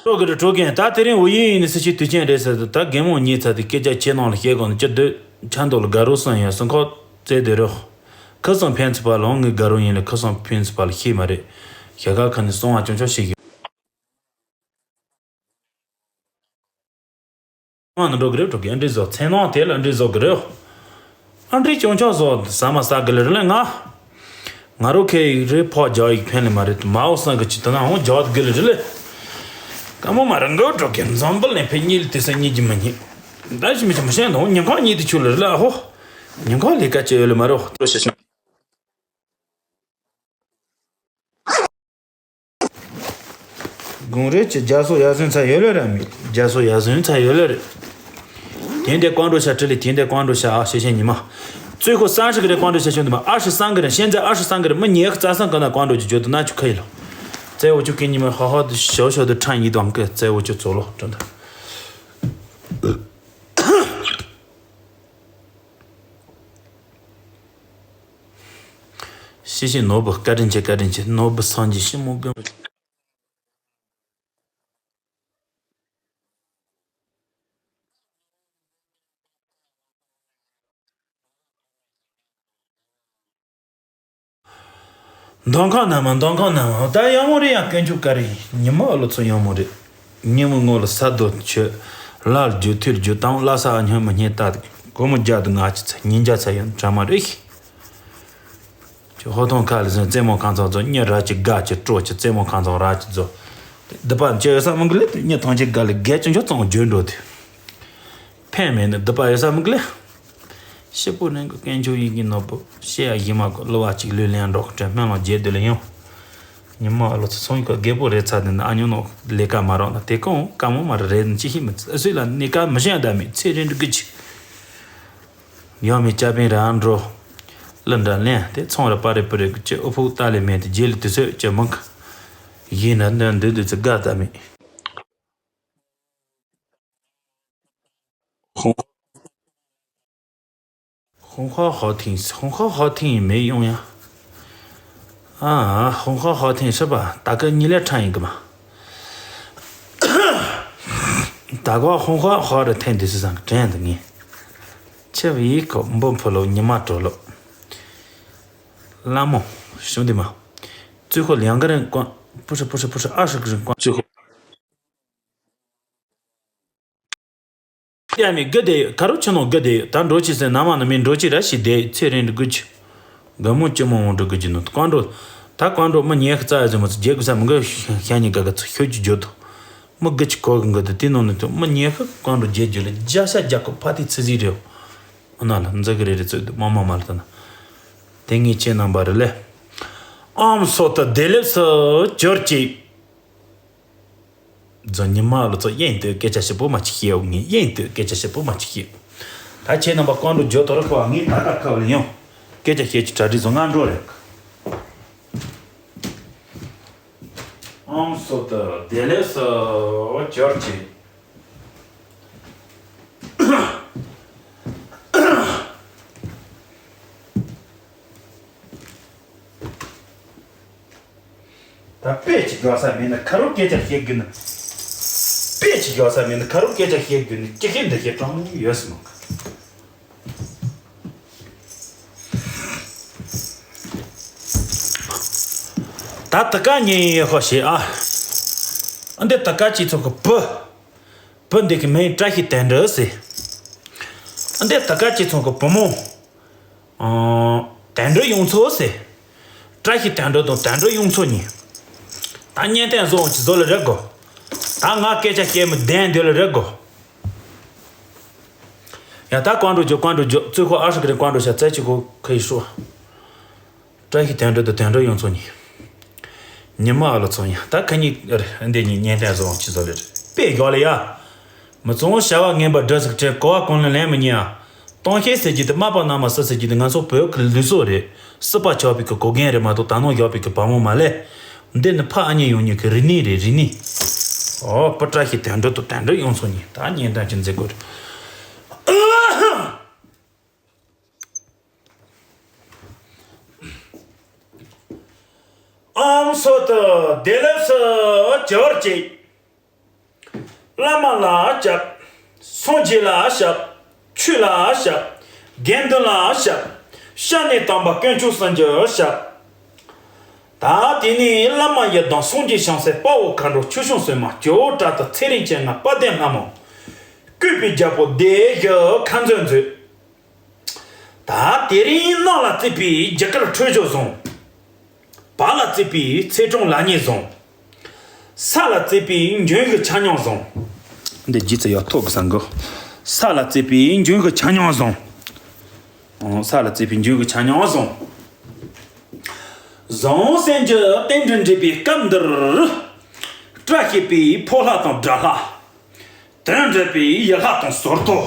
ཀྲོ་གི་རེད་ཀྲོ་གན། ད་དེ་རིང་འུ་ཡིན་ཡིན་ནི་སི་ཆི་དུས་ཆེན་རེད་ཟེར་དུས་ད་རྒན་མོ་ཉིད་ཚ་དེ་སྐད་ཆ་ཁྱེད་ནང་ལ་བཤད་དགོས་ནི་ཅི་འདོད་ཆ་འདོད་ལ་དགའ་རོགས་སང་ཡང་སུན་ཁོག་བཙལ་དེ་རོགས། ཁ་སང་ཕན་ཚུན་པ་ལ་ངའི་དགའ་རོགས་ཡིན་ལ་ཁ་སང་ཕན་ཚུན་པ་ལ་ཤེས་མ་རེད། ཞྭ་ཁ་ཁ་ནས་སོང་བ་ཅུང་ཅུང་ཤེས་ཀྱི། ང་ནི་འགྲོ་གི་རེད། འགྲོ་གི་ཨ་འདྲས་བཟོ། མཚན་ནང་དེ་ལ་འདྲས་བཟོ་གི་རེད། ཨ་འདྲས་ཅུང་ཅུང་བཟོ་ཟ་མ་ཟ་གི་ལེ་རེད་ལེ། ང་ང་རོ་ཁེ་ཡིག་རེད། ཕོ་རྒྱག་ཡིག་ཕན་ལེ་མ་རེད། མའོ་སང་གི་ཅི་ད་ན་ཧོ་རྒྱག་གི་ལེ་རེད་ལེ། ཀ་མོ་མ་རང་གི་འགྲོ་གི་འཛམ་བུ་གླིང་ཕན་གཉིས་ལ་དེ་ས་གཉིས་ཀྱི་མི་གཉིས། ད་ཞི་མི་ཆ་མ་ཤེས་ནོ་ཉིན་གང་གཉིས་དེ་ཆུ་ལེ་རེད་ལེ། ཨ་ཧོ་ཉིན་གང་ལས་ཀ་བྱེད་ཡོད་ལེ་མ་རོ། གུང་རེད་ཀྱི་རྒྱ་སོ་ཡ་སོན་ཚ་ཡོད་ལེ་ར་མི། རྒྱ་སོ་ཡ་སོན་ཚ་ཡོད་ལེ་རེད། དེ་འདྲའི་ཀོང་འགྲོ་ཤ་ཁྲི་ལི་དེ་འདྲའི་ཀོང་འགྲོ་ཤ་ཨ་ཤེས་ཤེས་ཉི་མ། ཙུའི་ཁོ་སང་ཤི་གི་རེད་ཀོང་འགྲོ་ཤ་ཤོན་དུ་མ་ཨ་ཤི་སང་གི་རེད་ཤན་ཛ་ཨ་ཤི་སང་གི་རེད་མི་ཉེ་ཁ་རྩ་སང་གི་ན་ཀོང་འགྲོ་ཅི་བརྗོད་དུ་ན་ཆུ་ཁ་ཡི་ལོ། ཙེ་འོ་ཆུ་ཁེ་ཉི་མ་ཧ་ཧ་དུ་ཤོ་ཤོ་དུ་ཁྲང་ཡི་དང་གི་ཙེ་འོ་ཆུ་ཙོ་ལོ་དྲན་དུ། ཤེས་ཤེས་ནོར་བུ་བཀའ་དྲིན་ཆེ་བཀའ་དྲིན་ཆེ་ནོར་བུ་སངས་རྒྱས་ཤི་མོ་དགོན། མདོ་ཁམས་ན་མ་མདོ་ཁམས་ན་མ་ད་ཡང་མོ་རེད་ཡང་དཀོན་མཆོག་བཀའ་རེད་ཉི་མ་ཨ་ལོ་ཚོ་ཡང་མོ་རེད། ཉིན་མོ་ངོ་ལ་ས་རྡོ་ཆུ་ལ་རྒྱུ་ཐིར་རྒྱུ་དང་བླ་ས་ཨ་སྙམ་མི་སྙན་ཏ་སྒོ་མོ་རྒྱ་དུ་ང་ཅི་ཚ་ཉིན་རྒྱ་ཚ་ཡོད་གྲ་མ་རེད་ཤི། ཁྱོད་ཧོ་ཐོང་ཁ་ལ་ཟིན་རྩེད་མོ་ཁང་ཚང་ཚོ་གཉིད་ར་ཅི་དགའ་ཅི་སྤྲོ་ཅི་རྩེད་མོ་ཁང་ཚང་ར་ཅི་ཚོ། འདི་པ་ཅི་ཡོད་ས་མི་གི་ལེ་གཉིད་ཐང་ཅི་དགའ་ལེ་རྒས་ཅི་འཇོག་ཙང་བརྗོད་འགྲོ་དེ། ཕན་མེད་ནི་འདི་པ་ཡོད་ས་མི་གི་ལེ། ཤི་པོ་ནི་གི་དཀོན་མཆོག་ཡིན་གི་ནོར་བུ་ཤེས་ཡ་ཡིན་མ་གི་གླུ་བ་ཅིག་ལུས་ལེན་འགྲོ་གི་དྲན་སྨོན་ལམ་རྒྱས་དུ་ལེ་ཡོང་། ཉི་མ་ཨ་ལོ་ཚོ་སོང་གི་རྒད་པོ་རེད་ཚ་དེ་ནི་ཨ་ཉོ་ནོ་ལས་ཀ་མ་རོགས་ན་དེ་གང་ཀ་མོ་མ་རེད་ནི་ཅི་ཤེས་མི་ཚ་སུས་ལ་ནི་ཀ་མི་ཤེས་ཡ་ད་མི་ཚེ་རིང་འགྲོ་གི་ཅི། ཡང་མི་ཅ་པིན་ར་འགྲོ། གླུ་འདྲ་ལེན་དེ་ཚོང་ར་པ་རེ་པུ་རེ་གི་ཅི་ཨུ་ཕུག་ཏ་ལེ་མེད་དེ་རྗེས་ལ་དུས་ཚོད་ཅི་མང་གི། ཡིན་ན་འདི་འདི་འདི་ཚོ་དགའ་ད་མི། ཧོང་ཧོང་ཧོ་ཧོ་ཐིང་ཧོང་ཧོ་ཧོ་ཐིང་མེད་ཡོང་ཡ། ཨ་ཧོང་ཧོ་ཧོ་ཐིང་སྲིད་པ་ད་ག་ཉི་ལེ་ཁྲ་ཡིན་གི་མ། ད་ག་ཧོང་ཧོ་ཧོ་ར་ཐེན་དུ་སི་སང་གི་དྲན་དུ་ངེས། ཆེ་བའི་ཁོ་འབུམ་ཕུ་ལོ་ཉི་མ་གྲོ་ལོ། ལ་མོ། ཤུང་དི་མ། ཙུ་ཁོ་ལིང་གི་རིན་ཀོན། པུ་ཧྲི་པུ་ཧྲི་པུ་ཧྲི་ཨ་ཧྲི་གི་རིན་ཀོན། ཙུ་ཁོ། ཡ་མི་དགུ་དེ་ཡོད་ཁ་རུ་ཆུ་ནང་དགུ་དེ་ཡོད་ད་འགྲོ་ཆི་ཟེར་ན་མ་ན་མི་འགྲོ་ཆི་ར་ཞིག་དེ་ཚེ་རིང་དགུ་ཆི། དགའ་མོ་ལྕི་མོ་འོང་འགྲོ་དགུ་ཅི་ནོ་ཀོང་འགྲོ། ད་ཀོང་འགྲོ་མི་ཉེ་ཁ་རྩ་ཡ་ཟེར་མོ་ཚོ་རྒྱལ་དགུ་ས་མི་དགའ་ཤ་ཉེ་དགའ་ག་ཚོ་ཤོད་ཀྱི་འཇོ་ཐོ། མི་དགུ་ཆི་གོ་གི་འགོ་དེ་དེ་ནོ་ནི་ཐོ་མི་ཉེ་ཁ་ཀོང་འགྲོ་རྒྱལ་རྒྱུ་ལ་རྒྱ་ཤ་རྒྱ་ཁོ་ཕ་ཏི་ཚི་ཟི་རེའོ། ཨ་ན་ལ་འཛི་གི་རེ་རེ་ཚོད་དུ་མ་མ་མ་ལ་ད་ན། དེ་ངས་ཁྱེད་རྣམ་པ་རེ་ལེ། ཨམ་སོ་ཏི་བདེ་ལེགས་སུ་གྱུར་ཅིག་རྫོང་ཉི་མ་ལོ་ཚོ་ཡེང་དུ་སྐད་ཆ་ཞིབ་པོ་མ་ཅིག་བཤད་འོ་ངས། ཡེང་དུ་སྐད་ཆ་ཞིབ་པོ་མ་ཅིག་བཤད། ད་ཁྱེད་རྣམ་པ་ཀོང་འགྲོ་འཇོ་ཐོ་ར་ཁོ་ངས་ད་ལྟ་ཁ་བ་ལ་ཡོང་། སྐད་ཆ་བཤད་ཀྱི་གྲ་སྒྲིག་བཟོ་ང་འགྲོ་རེད། ཨང་སོ་ཏི་བདེ་ལེགས་སུ་གྱུར་ཅིག་ད་དཔེ་ཅིག་ཡོད་ས་མེད་ན་ཁ་རུ་སྐད་ཆ་བཤད་དགོས་ན། དཔེ་ཅིག་ཡོད་ས་མེད་ན་ཁ་རུ་སྐད་ཆ་བཤད་དགོས་ན་ཅི་ཤེས་འདི་ཤེས་གྲོང་ཡོད་སྲིད་མོ། ད་དི་ཀ་ཉན་ཡོད་ཧོ་ཞེས་ཨ། འདི་དི་ཀ་ཅི་ཚོགས་ཀྱི་བུ། བུ་འདི་གི་མིང་བཀྲ་ཤིས་དོན་གྲུབ་ཟེར། འདི་དི་ཀ་ཅི་ཚོགས་ཀྱི་བུ་མོ། ཨོ། དོན་གྲུབ་གཡུ་མཚོ་ཟེར། བཀྲ་ཤིས་དོན་གྲུབ་དང་དོན་གྲུབ་གཡུ་མཚོ་གཉིས། ད་གཉེན་སྟོན་བཟོ་འོང་ཅི་བཟོ་ལ་རེ་དགོ། ད་ང་སྐད་ཆ་བཤད་མི་བདེན་འདོད་ལ་རེ་དགོ། ཡ་ད་ཀོང་འགྲོ་འཇོ་ཀོང་འགྲོ་འཇོ་ཙུ་ཁོ་ཨ་ཧྲི་གི་རིང་ཀོང་འགྲོ་ཤ་ཙེ་ཅི་ཁོ་ཁ་ཡི་ཧྲོ། བཀྲ་ཤིས་དོན་གྲུབ་དང་དོན་གྲུབ་གཡུ་མཚོ་གཉིས། ཉི་མ་ཨ་ལོ་ཚོ་ཡ་ད་ཁ་གཉིས་འདི་གཉིས་གཉེན་སྟོན་བཟོ་འོང་ཅི་བཟོ་ལ་རེ་དཔེ་ཡོད་ལ་ཡ། མི་ཚང་བྱ་བ་ངན་པ་འདྲ་ཟིག་བྱས་གོ་བ་གོང་ལ་ལེན་མི་ཉན་ཨ། སྟོང་ཤེས་ཟེར་རྒྱུ་དེ་མ་པ་ན་མ་ས་ཟེར་རྒྱུ་དེ་ང་ཚོ་བོད་ཀྱི་ལུགས་སྲོལ་རེད། སྲིད་པ་ཆགས་པའི་གི་གོ་རྒན་རེད་མ་གཏོགས་ད་ནང་བཞག་པའི་གི་བ་མོ་མ་ལས། འདི་ནི་ཕ་ཨ་མྱེས་ཡོང་མྱོང་གི་རིག་གནས་རེད་རིག་གནས། ཨོ་པུ་བཀྲ་ཤིས་དོན་གྲུབ་དང་དོན་གྲུབ་གཡུ་མཚོ་གཉིས་ད་གཉེན་སྟོན་ཅི་མཛད་དགོས་རེད། ཨམ་སོ་ཏི་བདེ་ལེགས་སུ་གྱུར་ཅིག་བླ་མ་ལ་སྐྱབས། སངས་རྒྱས་ལ་སྐྱབས། ཆོས་ལ་སྐྱབས། དགེ་འདུན་ལ་སྐྱབས། སྐྱབས་གནས་དམ་པ་དཀོན་མཆོག་གསུམ་གྱི་སྐྱབས། ད་དེ་ནས་བླ་མ་ཡི་དམ་སངས་རྒྱས་བྱང་སེམས་དཔའ་བོ་མཁའ་འགྲོ་ཆོས་སྐྱོང་སྲུང་མ་ཇོ་བོ་བཀྲ་ཤིས་ཚེ་རིང་མཚན་ལྔ་དཔལ་ལྡན་ལྷ་མོ། བཀོད་པའི་རྒྱལ་པོ་སྡེ་བཞི་ཁ་འཛིན་མཛོད། ད་དེ་རིང་གནམ་ལ་བརྩེགས་པའི་རྒྱ་གར་ཁྲོ་ཆུ་བཟུང་། བར་ལ་བརྩེགས་པའི་ཚེས་གྲངས་ལ་ཉེ་བཟུང་། ས་ལ་བརྩེགས་པའི་འཇོན་གྱི་ཆ་སྙོམས་བཟུང་། འདི་རྗེས་སུ་ཡག་ཐོག་གི་བཟང་གི། ས་ལ་བརྩེགས་པའི་འཇོན་གྱི་ཆ་སྙོམས་བཟུང་། ཨོ། ས་ལ་བརྩེགས་པའི་འཇོན་གྱི་ཆ་སྙོམས་བཟུང་། བཟང་སེམས་ཀྱི་རྟེན་འབྲེལ་འགྲིག་པའི་སྐབས་འདིར། བཀྲ་ཤིས་པའི་ཕོ་ལྷ་དང་དགྲ་ལྷ། དོན་འགྲུབ་པའི་ཡུལ་ལྷ་དང་ཟོར་ཐོ།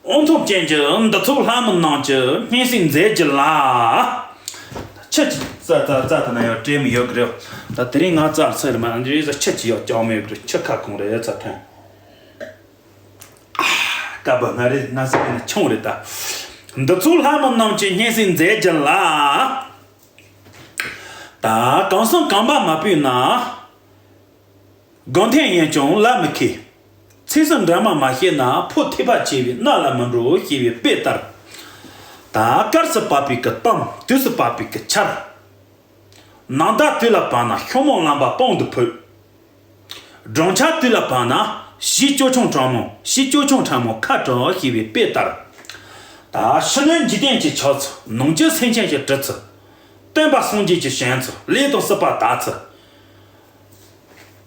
དབང་ཐོབ་ཅན་གྱི་འདི་ཚོ་ལྷ་མི་རྣམས་ཀྱི་སྙན་སེང་མཛད་རྒྱུ་ལ། ཆུ་ཅིག་རྩ་རྩ་རྩ་དེ་ན་ཡང་བྲེལ་མི་ཡོད་གི་རེད། ད་དེ་རིང་ང་རྩ་ཚ་རེད་མ་འདི་རེད་ཟ། ཆུ་ཅིག་ཡག་ཅང་མི་ཡོད་གི་རེད། ཆུ་ཁ་གང་རེད་ཚ་ཐོན། ཨ། དཀར་པོ་ང་རེད་ན་ཟེར་ན་ཆུང་རེད་ད། འདི་ཚོ་ལྷ་མི་རྣམས་ཀྱི་སྙན་སེང་མཛད་རྒྱུ་ལ། ད་གང་སང་གང་པ་མ་ཕུལ་ན། དགུང་ཐེངས་ཡིན་ཀྱང་ལ་མི་ཁེ། ཚེ་སྲོག་འདྲ་མ་མ་ཤེས་ན་ཕོ་ཐེ་བ་ཆེ་བའི་མནའ་ལ་མི་འགྲོ་ཞེས་པའི་དཔེ་ལྟར། ད་སྐར་སུ་བབས་པའི་གི་གཏམ། དུས་སུ་བབས་པའི་གི་ཆར། ནམ་ཟླ་དུས་ལ་བབས་ན་ཤོ་མོ་ལམ་པ་པང་དུ་ཕུད། སྦྲང་ཆར་དུས་ལ་བབས་ན་བྱིའུ་ཅོ་ཆུང་ཕྲ་མོ། བྱིའུ་ཅོ་ཆུང་ཕྲ་མོ་ཁ་གྲག་ཞེས་པའི་དཔེ་ལྟར། ད་ཕྱི་སྣོད་འཇིག་རྟེན་གྱི་ཆགས་ཚུལ། ནང་བཅུད་སེམས་ཅན་གྱི་གྲུབ་ཚུལ། སྟོན་པ་སངས་རྒྱས་ཀྱི་བྱོན་ཚུལ། ལས་དང་སྲིད་པ་དག་ཚུལ།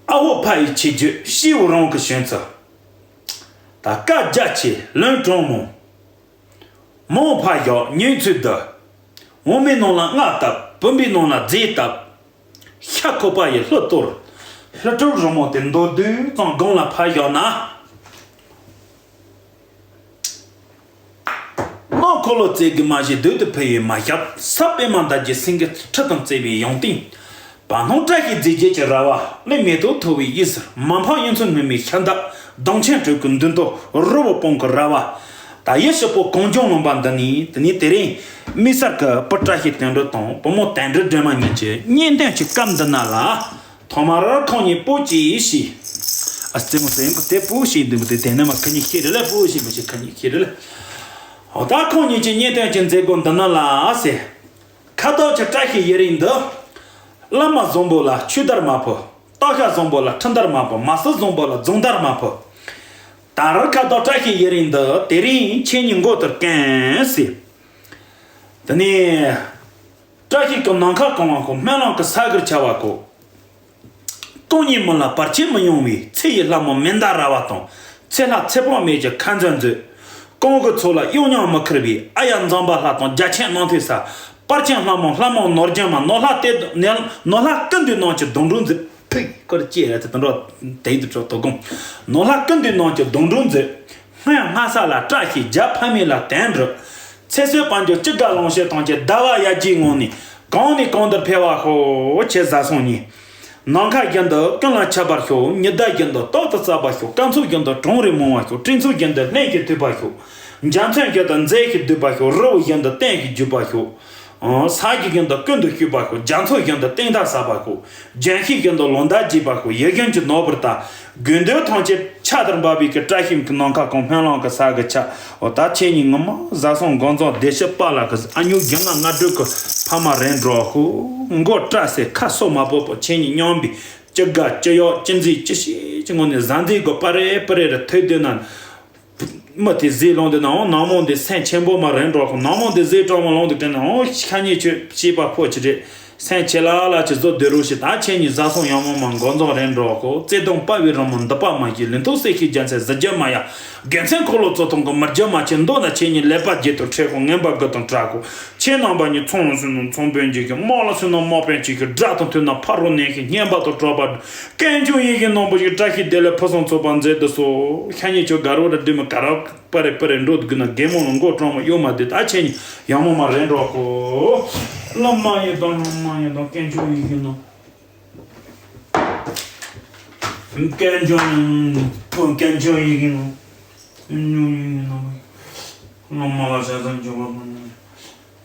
ཨ་ཧོ་ཕ་ཡི་ཆིག་བརྒྱུད་ཤི་བོ་རང་གི་བྱོན་ཚུལ། ད་སྐད་རྒྱ་ཆེ་ལན་གྲངས་མང་། མ་འོངས་ཕ་བཞག་ཉིན་ཚོད་བསྡུ། འོ་མའི་ནང་ལ་རྔ་བཏབ། བུམ་པའི་ནང་ལ་རྫས་བཏབ། ཤ་ཁོག་པ་ཡི་ལྷུ་གཏོར། ལྷུ་གྲུབ་རི་མོ་དེ་མདོར་བསྡུས་ཙམ་སྒང་ལ་ཕར་བཞག་ན། ནང་འཁོར་ལོ་རྩེ་དགུ་མ་ཞིག་རྡུལ་དུ་འཕེལ་བའི་མ་ཞབས། ས་པད་མ་འདབ་བརྒྱད་སེང་གེ་ཁྲི་དང་བརྩེགས་པའི་ཡང་སྟེང་། བར་སྣང་བཀྲ་ཤིས་རྫས་བརྒྱད་ཀྱི་ར་བ། གླིང་མེ་ཏོག་མཐོ་བའི་དབྱིབས་ཟེར། མ་ཕམ་གཡུ་མཚོ་སྔོན་མོའི་ཤར་འདབས། གདོང་ཆེན་གྲུ་གུ་མདུན་ཐོག་རི་བོ་སྤང་གི་ར་བ། ད་ཡུལ་སྤྱི་པོ་གངས་ལྗོངས་ལུང་པ་འདི་ནས། དེ་ནས་དེ་རིང་དམིགས་བསལ་གྱི་བུ་བཀྲ་ཤིས་དོན་གྲུབ་དང་བུ་མོ་དོན་གྲུབ་སྒྲོལ་མ་གཉིས་ཀྱི་གཉེན་སྟོན་གྱི་སྐབས་འདི་ན་ལ། ཐོག་མར་ཁོང་གཉིས་སྤོ་ཅི་ཞེས། ཨ་རྩེད་མོ་རྩེ་ཡོང་གི་དེ་སྤོ་ཞེས་འདུག་དེ་དེ་ནས་མ་ཁ་ཉིན་ཤེས་རེད་ལ། སྤོ་ཞེས་མི་ཤེས། ཁ་ཉིན་ཤེས་རེད་ལ། འོ་ད་ཁོང་གཉིས་ཀྱི་གཉེན་སྟོན་གྱི་མཛད་སྒོ་འདི་ན་ལ་ཟེར། ཁ་དོག་གི་བཀྲ་ཤིས་ཡུན་རིང་འདི། བླ་མ་བཟང་པོ་ལ་ཆོས་དར་མ་ཕུལ། སྟག་ཤར་བཟང་པོ་ལ་ཁྲི་དར་མ་ཕུལ། མ་སྲུ་བཟང་པོ་ལ་རྫོང་དར་མ་ཕུལ། ད་རུང་ཁ་དོག་བཀྲ་ཤིས་ཡུན་རིང་འདི། དེ་རིང་ཁྱེད་གཉིས་མགོ་ལྟར་གན་ཟེར། དེ་ནས། བཀྲ་ཤིས་ཀྱི་ནམ་མཁའ་གང་བ་ཁོ། སྨོན་ལམ་གྱི་ས་གུར་ཆ་བ་ཁོ། སྟོང་ཉིད་མི་ལ་བར་ཆད་མི་ཡོང་བའི། ཚེ་ཡི་ལྷ་མོ་མན་དཱ་ར་བ་དང་། ཚེ་ལྷ་ཚེ་དཔག་མེད་ཀྱི་ཁ་འཛིན་མཛོད། གང་གི་ཚོགས་ལ་གཡོ་མྱོང་མི་ཁུར་བའི། ཨ་ཡ་འཛམ་བུ་ལྷ་དང་རྒྱ་ཆེན་རྣམ་ཐོས་སྲས། པར་ཆེན་ལྷ་མོ་ལྷ་མོ་ནོར་རྒྱན་མ། ནོར་ལྷ་སྟེ་ནོར་ལྷ་ཀུན་འདུས་རྣམས་ཀྱི་སྡོང་གྲོགས་མཛོད། ཕིག་སྐོར་བཅས་ར་དེ་དང་འགྲོ་དེ་ཡིད་དུ་འགྲོ་དོ་དགོངས། ནོར་ལྷ་ཀུན་འདུས་རྣམས་ཀྱི་སྡོང་གྲོགས་མཛོད། སྔོན་སྔ་ས་ལ་བཀྲ་ཤིས་རྒྱ་ཕ་མེས་ལ་དོན་གྲུབ། ཚེ་བསོད་དཔལ་འབྱོར་སྐྱིད་དགའ་ལོངས་སྤྱོད་དང་བཅས་ཟླ་བ་ཡར་རྒྱས་ངང་ནས་གང་ནས་གང་དུར་འཕེལ་བ་ཤོག་ཁྱེད་བཟའ་ཚང་གཉིས། ནམ་མཁའ་བཞིན་དུ་ཀུན་ལ་ཁྱབ་པར་ཤོག་ཉི་ཟླ་བཞིན་དུ་རྟག་ཏུ་གསལ་བར་ཤོག་སྐར་མཚོ་བཞིན་དུ་གྲང་རེག་མང་བར་ཤོག་སྤྲིན་ཚོགས་བཞིན་དུ་ལྷན་ཞིག་ཐུག་པར་ཤོག་འཇའ་ཚོན་བཞིན་དུ་མཛེས་ཤིང་སྡུད་པར་ཤོག་རི་བོ་བཞིན་དུ་བརྟན་ཞིང་རྒྱས་པར་ཤོག་ས་གཞི་བཞིན་དུ་ཀུན་ཏུ་སྤྱོད་པར་ཤོག་རྒྱ་མཚོ་བཞིན་དུ་གཏིང་མཐའ་གསལ་བར་ཤོག་ལྗོན་ཤིང་བཞིན་དུ་ལོ་ཟླ་རྒྱས་པར་ཤོག་ཡིད་བཞིན་གྱི་ནོར་བུ་དང་། དགོས་འདོད་ཐམས་ཅད་ཆར་ལྟར་འབབ་པའི་གི་བཀྲ་ཤིས་ཀྱི་ནམ་མཁའ་གང་། སྨོན་ལམ་གྱི་ས་གི་ཆ། འོ་ད་ཁྱེད་གཉིས་ངོ་མ་བཟའ་ཚང་དགོང་ཚང་བདེ་སྐྱིད་པ་ལ་གི། ཨ་ཉོ་རྒྱ་ང་ང་སྒྲོལ་གི་ཕ་མ་རེད་འགྲོ་ཤོག་མགོ་བཀྲ་སེ་ཁ་སོ་མ་སྤོབས་པོ་ཁྱེད་གཉིས་མཉམ་པའི་ཅི་དགའ་ཅི་གཡོག་ཅི་མཛེས་ཅི་ཞིག་གི་ངོ་ནས་བཟའ་མཛེས་གི་པ་རེ་པ་རེ་རེ་ཐོས་འདོད་ན། མི་དེ་ཟས་ལོང་དུ་ནའང་ནང་མོ་འདི་སེམས་ཆེན་པོ་མ་རེད་འགྲོ་ཁོ། ནང་མོ་འདི་ཟས་གྲང་མོ་ལོང་དུ་དྲན་ནའང་ཤ་ཉེ་ཆོས་བྱེད་པ་ཕོ་ཆེ་རེད། སེམས་ཆེ་ལ་ལ་ཆེ་བཟོ་སྡོད་རོགས་ཞེས། ད་ཁྱེད་གཉིས་བཟའ་ཚང་ཡང་མོ་མ་འགོ་འཛོམས་རེད་འགྲོ་ཁོ། བརྩེ་དུང་དཔའ་བའི་རི་མོ་འདི་པ་མ་ཞིག་ལུས་མཐོ་གསེར་ཞིག་རྒྱ་མཚན་གཟི་བརྗིད་མ་ཡ། དགེ་མཚན་འཁོར་ལོ་གཙོ་མཐོང་གི་མི་རྒྱུ་མ་ཆེ་མདོ་ན་ཁྱེད་གཉིས་ཀླད་པ་བརྒྱད་དུ་ཁྲེལ་ཁོ། ངན་པ་དགུ་དང་བྲལ་ཁོ། ཁྱེད་རྣམ་པ་གཉིས་ཚོང་ལ་སོན་ན་ཚོང་དཔོན་གྱིས་ཁྱེད། དམག་ལ་སོན་ན་དམག་དཔོན་གྱིས་ཁྱེད། དགྲ་དང་མཐུན་ན་ཕ་རོལ་ནས་ཁྱེད། སྙན་པ་དང་གྲགས་པ་ཀན་ཆུང་ཡིན་གྱི་རྣམ་པ་ཞིག་བཀྲ་ཤིས་བདེ་ལེགས་ཕུན་སུམ་ཚོགས་པ་མཛད་དུ་གསོལ། ཤ་ཉེ་ཆོས་དགའ་རོགས་ར་འདི་མི་དགའ་རོགས། པ་རེ་པ་རེ་འགྲོ་དགོས་ན་རྒན་མོ་ལ་མགོ་གྲང་མོ་གཡོག་མ་དེ། ད་ཁྱེད་གཉིས་ཡང་མོ་མ་རེད་འགྲོ་ཁོ། བླ་མ་ཡི་དམ། བླ་མ་ཡི་དམ། ཀན་ཆུང་ཡིན་གྱི་ནོ། ཀན་ཆུང་ཡིན་ཀན་ཆུང་ཡིན་གྱི་ནོ། ཀན་ཆུང་ཡིན་གྱི་ནོ། བླ་མ་ལ་ཕྱག་འཚལ་མཆོད་པ་ཕུལ་ནས།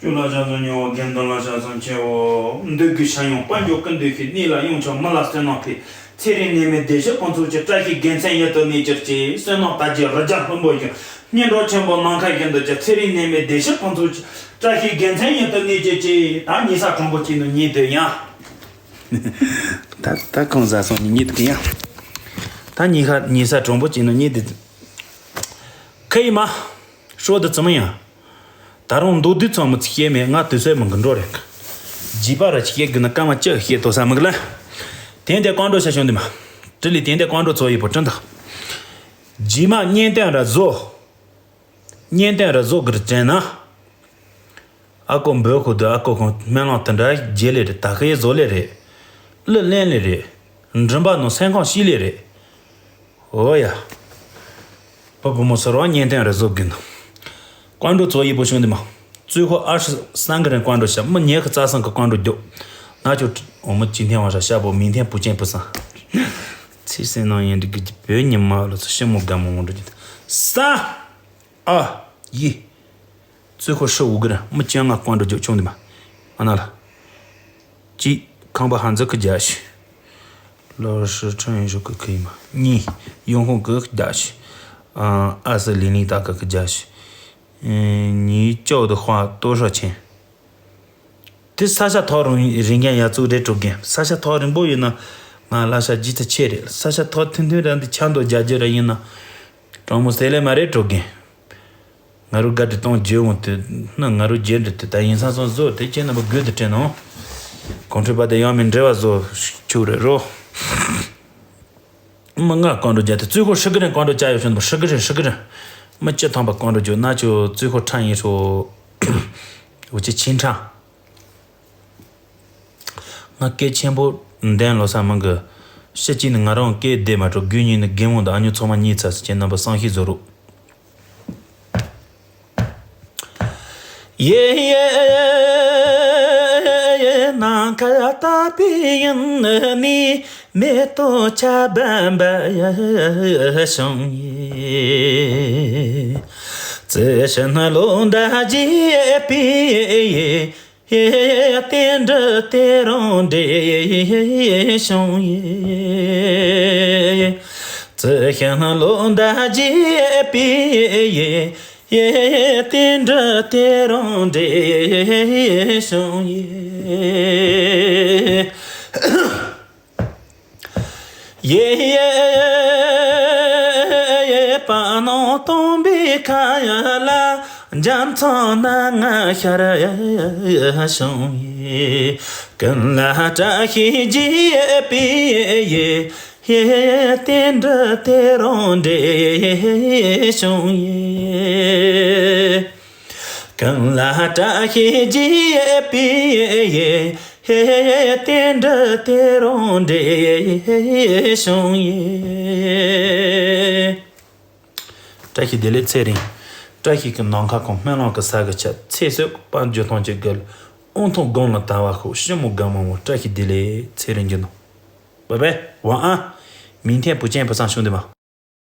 ཆོས་ལ་ཕྱག་འཚལ་མྱུར་བ། དགེ་འདུན་ལ་ཕྱག་འཚལ་མཆོད་པ་ཕུལ། འདོད་དགུའི་ཕྱྭ་གཡང་དཔལ་འབྱོར་ཀུན་འདུས་ཤིང་། གནས་ལ་གཡེངས་ཀྱང་མི་ལ་བསོད་ནམས་འཕེལ། ཚེ་རིང་ནད་མེད་བདེ་གཤེགས་ཕུན་ཚོགས་ཀྱི། བཀྲ་ཤིས་དགེ་མཚན་ཡུན་དུ་གནས་གྱུར་ཅིག་བསོད་ནམས་དར་རྒྱས་རི་རྒྱལ་ལྷུན་པོ་བཞིན། སྙན་གྲགས་ཆེན་པོ་ནམ་མཁའ་བཞིན་དུ་གྱུར། ཚེ་རིང་ནད་མེད་བདེ་གཤེགས་ཕུན་ཚོགས་ཀྱི། བཀྲ་ཤིས་དགེ་མཚན་ཡུན་དུ་གནས་གྱུར་ཅིག་ད་ཉལ་ས་དྲང་པོ་གཅིག་ནང་ཉལ་སྡོད་ཡ། ད་ད་ཁོང་བཟའ་ཚང་གཉིས་ཉལ་སྡོད་ཡ། ད་ཉལ་ས་ཉལ་ས་དྲང་པོ་གཅིག་ནང་ཉལ་སྡོད། ཁ་ཡི་མ། ཧྲོ་དུ་ཙི་མི་ཡང་། ད་རུང་མདོ་སྡུད་ཚང་མི་ཚིག་བཤད་མེད། ང་དུས་ཚོད་མི་འགི་འགྲོ་རེད། བརྗིད་པ་ར་ཅིག་བཤད་དགོས་ན་སྐར་མ་བཅུ་བཤད་དོ་ས་མི་གི་ལ། དེ་འདྲ་བཀའ་འགྲོ་ཤ་ཤོང་དུ་མ། དྲི་ལི་དེ་འདྲ་བཀའ་འགྲོ་ཚོ་ཡི་པོ་དྲི་འདུག་རྗེས་མ་གཉེན་སྟོན་ར་བཟོ། གཉེན་སྟོན་ར་བཟོ་གི་ར་དྲན་ན། ཨ་ཀོ་འབོད་ཁོ་དུ་ཨ་ཀོ་ཁོང་སྨོན་ལམ་དེ་འདྲ་རྒྱལ་ལེ་རེད། ད་ཁའི་བཟོ་ལེ་རེད། གླུ་ལེན་ལེ་རེད། མགྲིན་པ་ནང་སེམས་ཁོང་ཤི་ལེ་རེད། ཨོ་ཡ། བུ་བུ་མོ་སོ་རོ་གཉེན་སྟོན་རེ་བཟོ་དགོས་ན། བཀའ་འགྲོ་ཚོ་ཡི་པོ་ཤོང་དེ་མ། ཙུའི་ཧོ་ཨ་ཧྲི་སང་གི་རེན་བཀའ་འགྲོ་ཤ་མི་ཉེ་གི་རྩ་སང་གི་བཀའ་འགྲོ་རྒྱོབ། ན་ཆོ། འོ་མི་ཅི་འཐེན་བ་ཧྲ་ཤ་པོ་མི་འཐེན་བུ་ཅན་བུ་སང་། ཚིག་སེང་ནང་ཡིན་འདི་གི་བོད་ཉི་མ་ལོ་ཚོ་ཤི་མོ་དགའ་མོ་ངོ་འགྲོ་རྒྱུ་དེ། ས། ཨ། ཡི། ཙུའི་ཧོ་ཧྲི་འུ་གི་ར་མི་ཅན་ང་བཀའ་འགྲོ་རྒྱོབ་ཆུང་དེ་མ། ཨ་ན་ལ། གཅིག་ཁང་པ་ཧན་ཛི་ཁི་རྒྱ་ཤི། ལོ་ཧྲི་ཁྲང་ཡོད་ཤོག་གི་ཁི་ཡི་མ། གཉིས། ཡོང་ཁུངས་གི་རྒྱ་ཤི། ཨ་སི་ལི་ལི་ད་གི་གི་རྒྱ་ཤི། ཨེ་ཉིས་ཅོག་དུ་ཧྭ་ཏོ་ཧྲ་ཆེན། དེ་ས་ཆ་ཐོག་རིང་རིང་རྒན་ཡ་ཙུག་རེད་གྲོ་རྒན། ས་ཆ་ཐོག་རིང་པོ་ཡོད་ན་ང་ལ་ཤ་ཇི་ཐ་ཆེ་རེད། ས་ཆ་ཐོག་ཐུན་ཐུན་ར་འདི་ཆ་འདོད་རྒྱ་རྒྱུ་ར་ཡིན་ན། གྲོང་མོ་སེ་ལེ་མ་རེད་གྲོ་རྒན། ང་རུ་དགའ་དྲི་གཏོང་རྒྱུ་འོང་དུ་ན་ང་རུ་རྒྱན་དྲི་དུ་ད་ཡིན་ས་སོང་བཟོ་དེ་ཁྱེད་རྣམ་པ་དགོས་དུ་དྲན་ནོ། གོང་ཁྲི་པ་དེ་ཡང་མིན་འབྲེལ་བ་བཟོ་ཆུག་རེད་རོ། མི་ང་བཀའ་འགྲོ་རྒྱ་དེ་ཙུའི་ཧོ་ཧྲི་གི་རེན་བཀའ་འགྲོ་ཅ་ཡོད་ཤོན་པོ་ཧྲི་གི་རེན་ཧྲི་གི་རེན། མི་སྤྱི་ཐམ་པ་བཀའ་འགྲོ་རྒྱུ་ན་ཆོ་ཙུའི་ཧོ་ཁྲང་ཡིན་ཧྲོ། འུ་ཅི་ཆིན་ཁྲང་། ང་སྐད་ཆེན་པོ་འདན་ལོ་ས་མང་གི། ཕྱི་གཅིག་ནི་ང་རང་སྐད་བདེ་མ་འགྲོ་དགུ་གཉིས་ནི་རྒན་མོ་དང་ཨ་ཉོ་ཚང་མ་གཉིས་ཚ་སི་ཅན་རྣམ་པ་བསམ་ཤེས་བཟོ་རོགས། ཡེ་ཡེ་ནམ་མཁའ་ལྟ་བུའི་ཡུམ་ནི་མེ་ཏོག་ཆར་འབབ་འབབ་བྱུང་ཡེ། བརྩི་ཞིང་བློ་འདའ་བགྱིས་པའི་ཡེ། རྟེན་འབྲེལ་དེ་རང་འདྲེས་བྱུང་ཡེ། བརྩི་ཞིང་བློ་འདའ་བགྱིས་པའི་ཡེ། རྟེན་འབྲེལ་དེ་རང་འདྲེས་བྱུང་ཡེ། ཡེ་ཡེ་ཡེ། པ་ནོ་སྟོན་པའི་ཁ་ཡ་ལ། འཇམ་ཚོང་ན་ང་ཤར་བྱུང་ཡེ། ཀུན་ལ་བཀྲ་ཤིས་རྒྱས་པའི་ཡེ། རྟེན་འབྲེལ་དེ་རང་འདྲེས་བྱུང་ཡེ། ཀུན་ལ་བཀྲ་ཤིས་རྒྱས་པའི་ཡེ། རྟེན་འབྲེལ་དེ་རང་འདྲེས་བྱུང་ཡེ། བཀྲ་ཤིས་བདེ་ལེགས་ཚེ་རིང་། བཀྲ་ཤིས་ཀྱི་ནམ་མཁའ་ཁོང་སྨོན་ལམ་གྱི་ས་གི་ཆ་ཚེ་བསོད་དཔལ་འབྱོར་ཐམས་ཅད་དགེ་ལ་དབང་ཐང་སྒང་ལ་དར་བ་ཤོག་ཤི་མོ་དགའ་མོ་བཀྲ་ཤིས་བདེ་ལེགས་ཚེ་རིང་གི་ནོ། བ་བའི་ཝང་ཨ། མིང་ཐེན་བུ་ཅན་བུ་སང་ཤུང་དེ་མ།